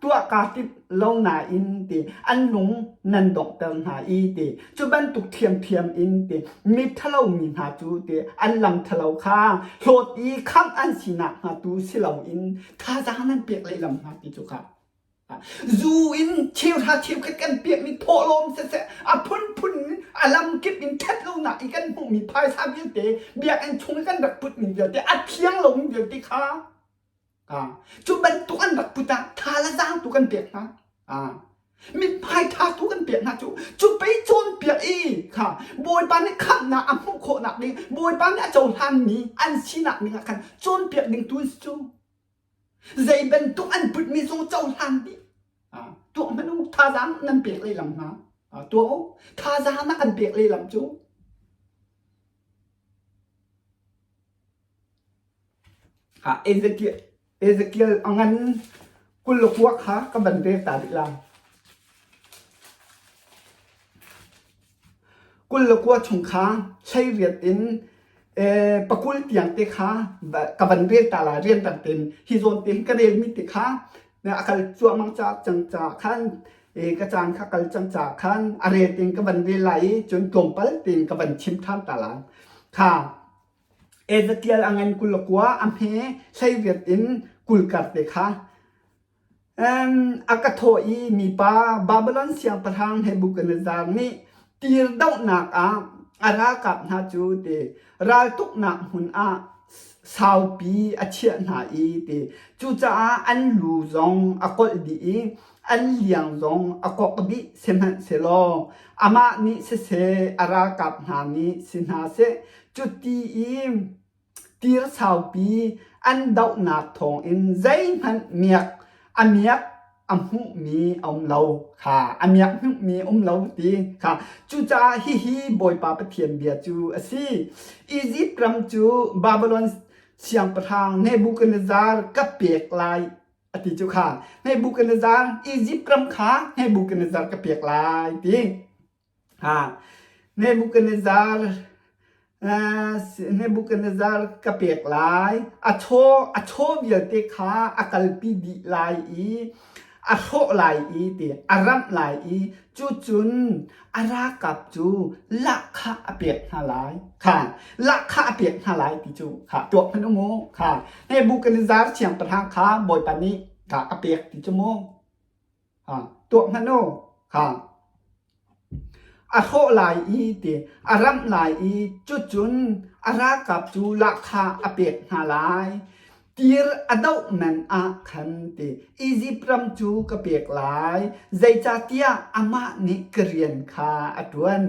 tuah kaa timh lo nain ti an lung nan donghter hna i ti cu bantuk ṭhiamṭhiam in ti mi ṭhalo mi hna cu ti an lam ṭhalo kha hlawt i khamh an sinak hnga tu si loin thazaang nan pek lehlam hna ti cu kha Zu in cheuhra cheukhat kan piakmi thawhlawm siseh a phunphun in a lamkip in ṭhat lonak i kan hmuhmi phaisa vialte biakinn chung i kan rak putmi vialte a thiang lomi vialte kha cu bantuk an rak put ah tha le zaang tu kan pek hna. Mithmai ṭha tu kan pek hna cu cu pei cawnpiak i kha Bawipa nih khamhnak a hmuh khawhnak ding Bawipa nih a cohlanmi an sinak ding ah khan cawnpiak ding tu an si cu. Zei bantuk an putmi zong cohlan dih. Tuah hmanh u, thazaang nan pek lehlam hna. Tuah u, thazaang na kan pek lehlam cu. Ezekiel, Ezekiel a ngan 29 kha ka van rel ta rih lai. 29 chung kha 18 in pakul tiang te kha ka van rel ta lai rianrang tein hi zawn te hin ka relmi te kha a kal cuahmah ca cang ca khan ka caan kha kal cang ca khan a rel tein ka van rel lai i cun tlawmpal tein ka van chim ṭhan ta lai. Kha Ezekiel a ngan 29 a hme 18 in 20 kar te kha A ka thawh i mipa Babilon siangpahrang Nebuchadnezzar nih Tir dohnak ah a ralkap hna cu ti raltuknak hmun ah saupi a chiah hna i ti cucaah an lu zong a kolh dih i an liang zong a kok dih sihmanhsehlaw amah nih siseh a ralkap hna nih si hna seh cuti i Tir saupi an dohnak thawngin zeihmanh miak a miak a hmuhmi a um lo kha a miak hmuhmi a um lo ti kha cucaah hihi Bawipa Pathian bia cu a si. Izipt ram cu Babylon siangpahrang Nebuchadnezzar ka pek lai a ti cu kha Nebuchadnezzar Izipt ram kha Nebuchadnezzar ka pek lai ti. Nebuchadnezzar Nebuchadnezzar ka pek lai. A chaw, a chaw vialte kha a kalpi dih lai i a hrawh lai i ti a ramh lai i cucun a ralkap cu lahkhah a pek hna lai. Kha lahkhah a pek hna lai ti cu kha tuak hmanh u mu. Kha Nebuchadnezzar siangpahrang kha Bawipa nih kha a pek ti cu mu. Tuah hmanh u, kha a hrawh lai i ti a ramh lai i cucun a ralkap cu lahkhah a pek hna lai. Tir a doh man ah khan ti Izipt ram cu ka pek lai, zeicahtiah amah nih ka rian kha a ṭuan.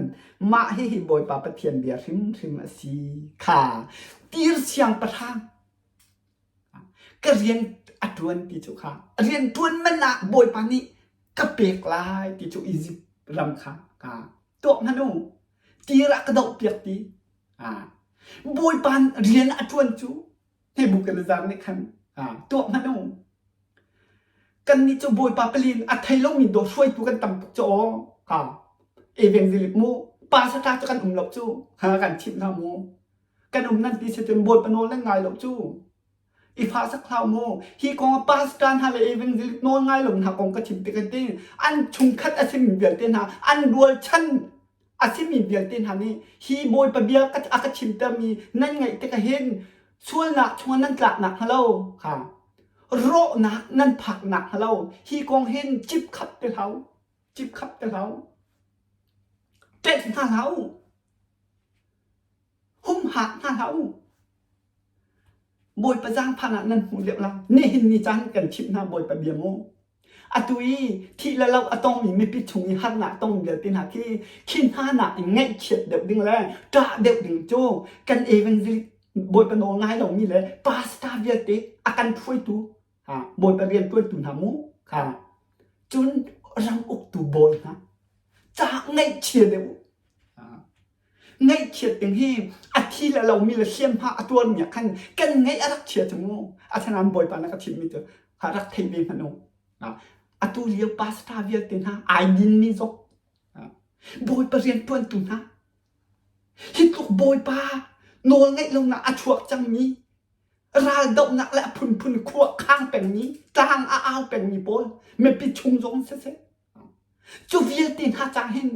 Mah hihi Bawipa Pathian bia hrimhrim a si kha. Tir siangpahrang Ka rian a ṭuan ti cu kha rian ṭuan man ah Bawipa nih ka pek lai ti cu Izipt ram kha ka tuak hmanh u. Tir ah ka dohpiak ti. Bawipa rian a ṭuan cu Nebuchadnezzar nih khan tuak hmanh u. Kannih cu Bawipa palin a thei lomi dawt hruaitu kan tam tuk cu aw. Ka evangelist mu pastor cu kan um lo cu ha kan chimh hna mu. Kan um nan ti si cun Bawipa nawl nan ngai lo cu. I fahsak hlah mu. Hi kong ah pastor hna le evangelist nawl ngai lo hna kong ka chim tik ah tin an chungkhat a simi vialte hna an rualchan a simi vialte hna nih hi Bawipa bia a ka chimtermi nan ngaih tik ah hin sualnak chungah nan tlaknak hnga lo kha rawhnak nan phaknak hnga lo hi kong hin cip khap te hlah cip khap te hlah. Tlaih hna hlah u. Humhak hna hlah u. Bawipa zaangfah ah nan hmuh deuh lai. Nihin ni caan kan chimh hna Bawipa bia mu. Atu i thih le loh a tongmi mipi chung i harnak tong vialte hna khi khi hna nak in ngaihchiat deuh ding le ṭah deuh ding cu kan evangelist Bawipa nawl ngai lomi le pastor vialte a kan hruaitu ha Bawipa rianṭuantu hna mu kha cun ram uktu bawi hna ca ngaihchia deuh u. Ngaihchiat ding hi a thi le lomi le hliamhma a tuarmi ah khan kan ngaih a rak chia cu mu. Asinain Bawipa na ka chimhmi cu kha rak thei ve hmanh u. Atu lio pastor vialte hna ai dinmi zong Bawipa rianṭuantu hna hi tluk Bawipa nawl ngeih lonak a chuak cangmi raldohnak le a phunphun khua khang pengmi tlang a au pengmi pawl mipi chung zong siseh Cu vialte hna cang hin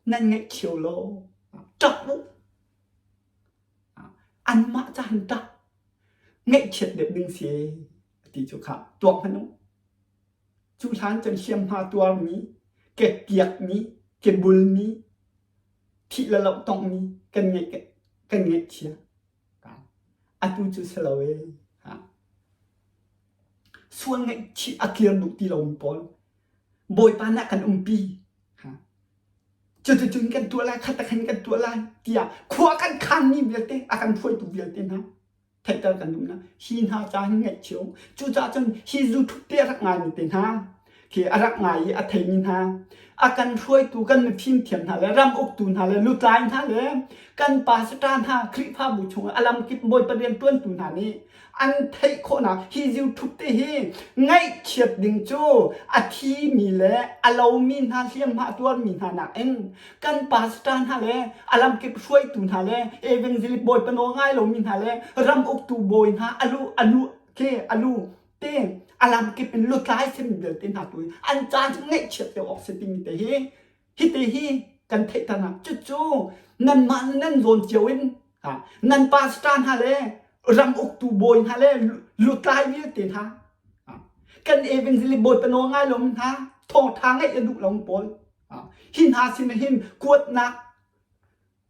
nan ngaih law ṭap u. Anmah ca hin ṭap. Ngaihchiat deuh ding si ti cu kha tuak hmanh u. Cu hlan cun hliamhma tuarmi, ke kiakmi, ke bulmi, thih le loh tongmi kan ngaih kan ngaihchia. Atu cu si lo ee. Sual ngaihchih a kir duh ti lomi pawl Bawipa nih a kan umpi. Cuticun kan tuah lai, khat khan kan tuah lai tiah khua kan khanmi vialte a kan hruaitu vialte hna theihter kan duh hna. Hi hna ca hin ngaihchia u. Cucaah cun hi zu-ṭhup te a rak ngaimi te hna khi a rak ngai i a theimi hna a kan hruaitu kan mifim thiam hna le ram uktu hna le lutlai hna le kan pastor hna Khrihfabu chung a lamkip Bawipa rian ṭuantu hna nih an theih khawhnak hi YouTube te hi ngaihchiat ding cu a thimi le a lomi hna hliamhma a tuarmi hna nakin kan pastor hna le a lamkip hruaitu hna le evangelist bawipa nawl ngai lomi hna le ram uktu bawi hna alu alu ke alu te a lamkip in lutlai simi vialte hna tu an caan cu ngaihchiat deuh awk si timi te hi hi te hi kan theihter hna cucu nanmah nan zawn cio in nan pastor hna le ram uktu bawi hna le lutlai vialte hna kan evangelist bawi panaw ngai lo hna thawngtha ngeih a duh lo pawl hi hna sin hin kuatnak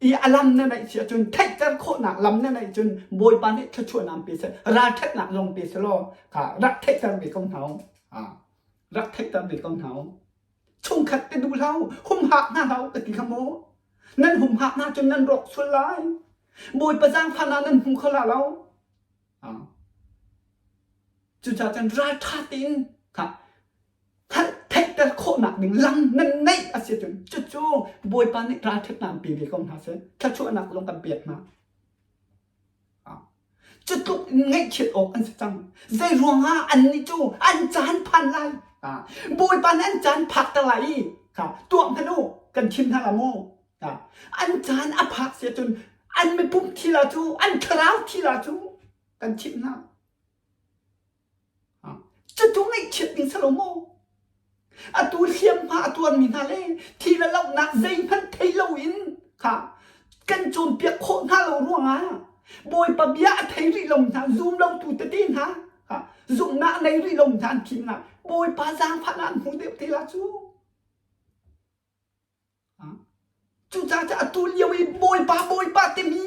i a lam na neih si ahcun theihter khawhnak lam na neih cun Bawipa nih thluachuahnak pe seh ralṭhatnak zong pe seh law kha rak theihter ve ko hna u rak theihter ve ko hna u chungkhat te duh hlah u humhak hna hlah u ka ti kha mu nan humhak hna cun nan rawk sual lai Bawipa zaangfah nan hmu kho la lo cucaah cun ralṭha tein kha theihter khawhnak ding lam nan neih a si cun cucu Bawipa nih ralṭhatnak an pe ve ko hna seh thluachuahnak zong kan pek hna cu tluk in ngaihchiat awk an si cang zei ruangah annih cu an caan phan lai Bawipa nih an caan phakter lai i tuah hmanh u kan chim hna la mu an caan a phak si cun an mipum thi la cu an thlarau thi la cu kan chimh hna Cutu ngaihchiat ding si lo maw? Atu hliamhma a tuarmi hna le thi le lohnak zeihmanh thei loin kha kan cawnpiak khawh hna lo ruangah Bawipa bia a thei rih lomi hna zum lotu tete hna zumhnak a nei rih lomi hna an thim hna Bawipa zaangfahnak an hmu deuh te la cu. Cucaah cu atu lio i Bawipa Bawipa timi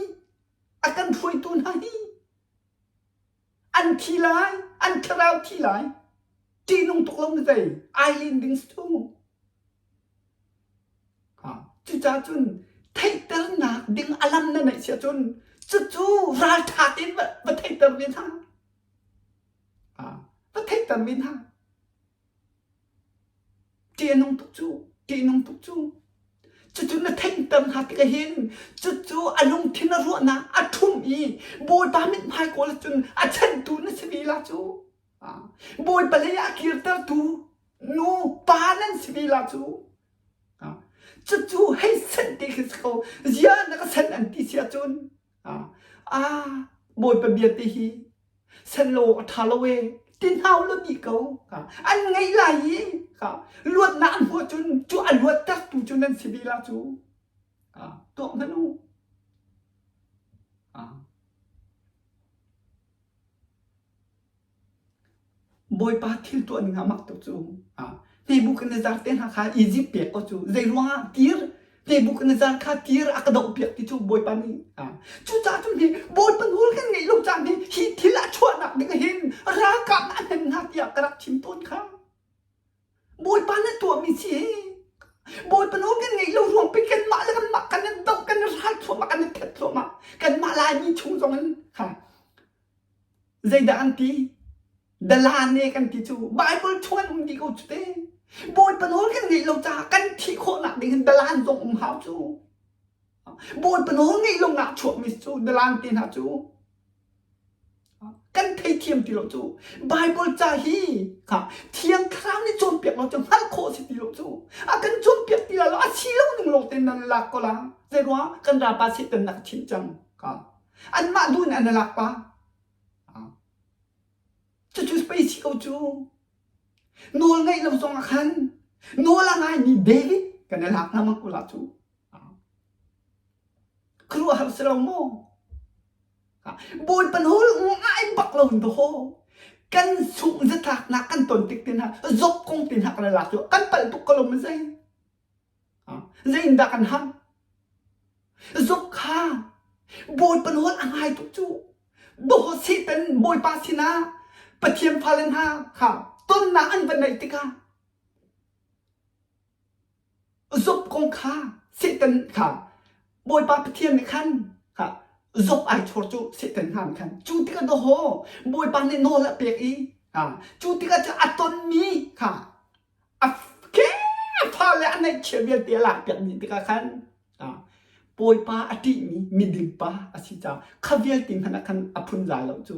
a kan hruaitu hna hi an thi lai, an thlarau thi lai. Ṭihnung tuk lo na zei, ai len ding si ṭung. Cucaah cun theihternak ding a lam na neih si ahcun cucu ralṭha tein va theihter ve hna. Va theihter ve hna. Ṭih a nung tuk cu, ṭih a nung tuk cu. Cucu na theihter hna tikah hin cucu a lungthin a ruahnak a ṭhumh i Bawipa mithmai kawl ahcun a chanhtu na si ve la cu. Bawipa lei ah a kirtertu nu pa nan si ve la cu. Cucu hei sanh te khi si ko. Zia na ka sanh an ti si ahcun Ah, Bawipa bia te hi san lo a ṭha lo ee ti hna u law dih ko. An ngeih lai i luatnak an hmuh cun cu a luattertu cu nan si ve la cu. Tuak hmanh u. Bawipa thil tuah ning ah mak tuk cu. Nebuchadnezzar te hna kha Egypt pek ko cu. Zei ruangah tir? Nebuchadnezzar kha tir a ka dohpiak ti cu Bawipa nih cucaah cun hi Bawipa nawl kan ngeih lo caan hi hi thil a chuahnak ding hin ralkap a hnen hna tiah ka rak chim tawn kha. Bawipa na tuahmi si hi Bawipa nawl kan ngeih lo ruang pi kanmah le kanmah kan i doh kan i ral thluahmah kan i thet thluahmah kanmah Laimi chung zong in kha zeidah an ti Dalan e kan ti cu Bible chung an um dih ko cu te. Bawipa nawl kan ngeih lo caah kan thih khawhnak ding hin dalan zong um hau cu. Bawipa nawl ngeih lo nak chuakmi cu dalan te hna cu kan theithiam ti lo cu. Bible ca hi kha Thiang Thlarau nih cawnpiak lo cu hngalh khawh si ti lo cu. A kan cawnpiak ti lo a si lo ning lawng tein nan lak ko la. Zeiruang kan ralpa Satan nak chim cang ka. Anmah duh in an lak pa. Cucu pei si ko cu. Nawl ngaih lo zong ah khan nawl a ngaimi David kan i lak lengmang ko la cu. Khuaruahhar si lo maw? Bawipa nawl ngai bak lo in haw. Kan sungh zatlaknak kan ton tik te hna, zop kong te hna kan i lak cu kan palh tuk ko lo maw zei? Zeiindah kan ham? Zuk kha Bawipa nawl a ngai tuk cu. Daw Satan Bawipa sinah Pathian fale hna kha tonnak an va neih tikah Job kong kha Satan kha Bawipa Pathian nih khan kha Job ai chawr cu Satan hna nih khan cu tikah dawhaw Bawipa nih nawl a pek i cu tikah cu a tonmi kha a fale a neihchiah vialte a lakpiak dih tikah khan Bawipa a ṭihmi miding pa a si caah kha vialte hmanh ah khan a phunzai lo cu.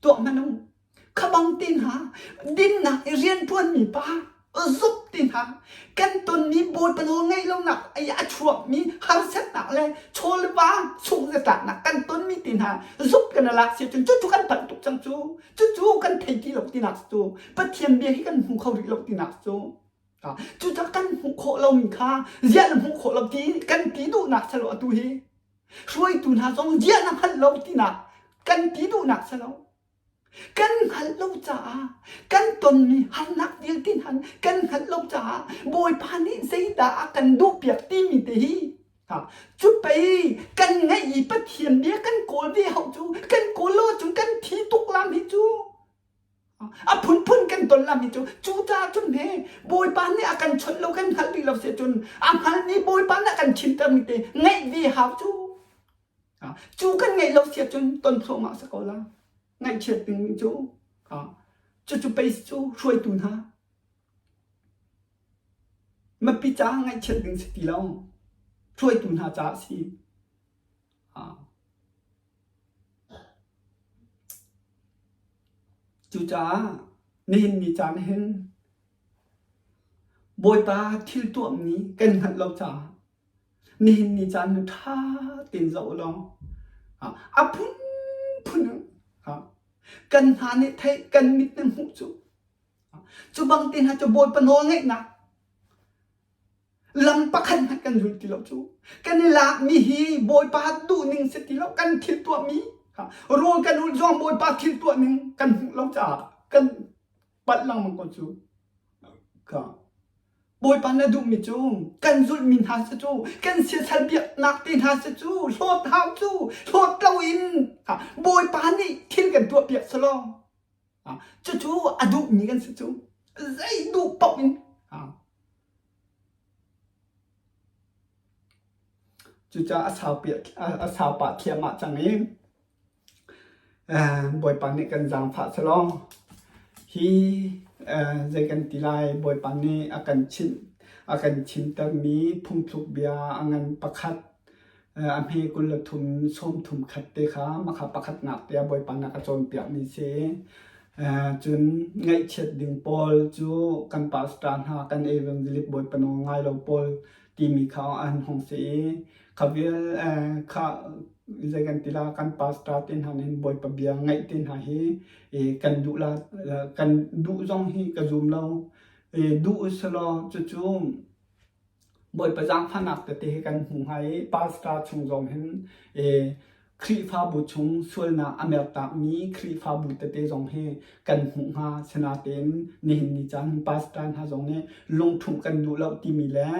Tuah hmanh u. Kha bang te hna dinnak i rianṭuanmi pa zup te hna kan tonmi Bawipa nawl ngeih lonak i a chuakmi harsatnak le chawlva sungzatlaknak kan tonmi te hna zup kan lak si cun cucu kan palh tuk cang cu. Cucu kan thei ti lo tinak cu Pathian bia hi kan hmu kho rih lo tinak cu cucah kan hmuh khawh lomi kha ziah na hmuh khawh lo ti kan ti duhnak si lo atu hi hruaitu hna zong ziah na hngalh lo tinak kan ti duhnak si lo kan hngalh lo caah kan tonmi harnak vialte hna kan hngalh lo caah Bawipa nih zeidah a kan duhpiak timi te hi Cu pei kan ngeih i Pathian bia kan kawl ve hau cu kan kawl lo ahcun kan thi tuk lam hi cu a phunphun kan ton lam hi cu cucaah cun he Bawipa nih a kan chawnh lo kan hngalh rih lo si cun a hngalmi Bawipa nih a kan chimtermi te ngeih ve hau cu cu kan ngeih lo si ahcun ton thluahmah si ko la ngaihchiat ding cu cucu pei cu hruaitu hna Mipi caah ngaihchiat ding si ti lo. Hruaitu hna caah si. Cucaah nihin ni caan hin Bawipa thil tuahmi kan hngalh lo caah nihin ni caan hi ṭha tein zoh u law a phunphun kan hna nih theih kan mit nih hmuh cu Cu bang te hna cu Bawipa nawl ngeihnak lam pakhat hmanh kan zul ti lo cu. Kan i lakmi hi Bawipa duhning si ti lo kan thil tuahmi rawl kan ulh zong Bawipa thil tuahning kan hmuh lo caah kan palh lengmang ko cu. Ka Bawipa na duhmi cu kan zulhmi hna si cu kan siasal biaknak te hna si cu hlawt hau cu hlawt lo in Bawipa nih thil kan tuahpiak selaw Cucu a duhmi kan si cu. Zei duh paoh in. Cucaah a saupi a sau pah thiahmah cang i Bawipa nih kan zaangfah selaw hi zei kan ti lai Bawipa nih a kan chimh a kan chimtermi phungthluk bia a ngan pakhat A hme 23 sawmthum khat te kha makha pakhatnak te ah Bawipa nih a ka cawnpiakmi si. Cun ngaihchiat ding pawl cu kan pastor hna kan evangelist Bawipa nawl ngai lo pawl timi kha an hung si i kha vial kha zei kan ti la kan pastor te hna nih Bawipa bia ngaih te hna hi kan duh la kan duh zong hi ka zum lo. Duh usalaw cucu Bawipa zaangfahnak tete hi kan hmu hnga i pastor chung zong hin i. Khrihfabu chung sualnak a mertakmi Khrihfabu tete zong hi kan hmuh hnga. Sinain nihin ni caan pastor hna zong nih lungṭhumh kan duh lo timi le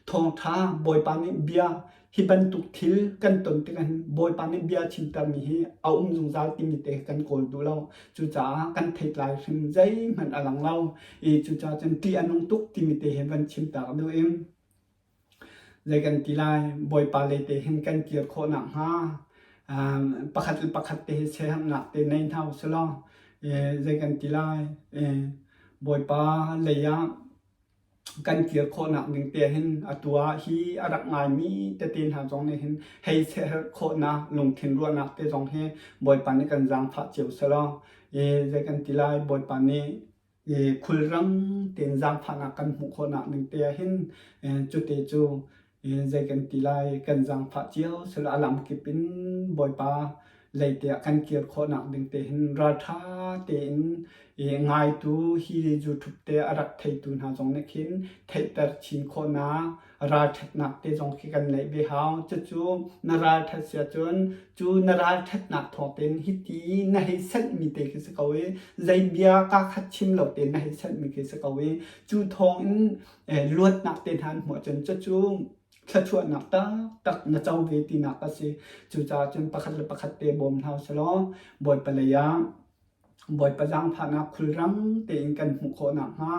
thawngṭha Bawipa nih bia hi bantuk thil kan ton tikah hin Bawipa nih bia chimtermi hi a um zungzal timi te kan kawl duh lo. Cucaah kan theitlai hrim zeihmanh a lang lo. I cucaah cun ṭih a nung tuk timi te hi van chimtak duh in Zei kan ti lai, Bawipa lei te hin kan kir khawh nakhnga pakhat le pakhat te hi siaherhnak te nei hna usih law zei kan ti lai, Bawipa lei ah kan kir khawhnak ding te hin atu ah hi a rak ngaimi tete hna zong nih hin hei siaherh khawhnak lungthin ruahnak te zong hi Bawipa nih kan zaangfah cio selaw zei kan ti lai, Bawipa nih khulrang tein zaangfahnak kan hmuh khawhnak ning te ah hin cute cu zei kan ti lai kan zaangfah cio sila a lamkip in Bawipa lei te ah kan kir khawhnak ding te hin ralṭha tein ngaitu hi YouTube te a rak theitu hna zong nih khin theihter chin khawhnak ralṭhatnak te zong khi kan neih ve hau. Cucu na ralṭhat si ahcun cu na ralṭhatnak thawng tein hiti na hei senhmi te khi si ko i zei bia kaa khat chim lo tein na hei senhmi khi si ko i cu thawng in luatnak te hna an hmuh ahcun cucu thluachuahnak taktak na co ve tinak a si. Cucaah cun pakhat le pakhat te bawm hna usih law Bawipa lei ah Bawipa zaangfahnak khulrang tein kan hmuh khawh nakhnga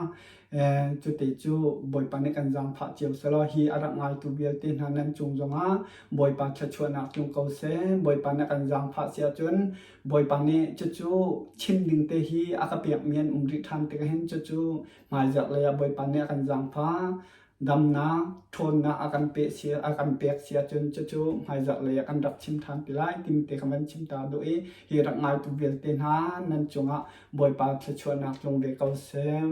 cute cu Bawipa nih kan zaangfah cio selaw hi a rak ngaitu vialte hna nan cung zongah Bawipa thluachuahnak tlung ko seh. Bawipa nih kan zaangfah si ahcun Bawipa nih cucu chim ding te hi a ka pekmi an um rih ṭhan tikah hin cucu hmaizarh lei ah Bawipa nih a kan zaangfah. Damnak, ṭhawnnak a kan pek si a kan pek si ahcun cucu hmaizarh lei ah kan rak chim ṭhan te lai timi te kha van chim ta duh i hi rak ngaitu vialte hna nan cungah Bawipa thluachuahnak tlung ve ko seh.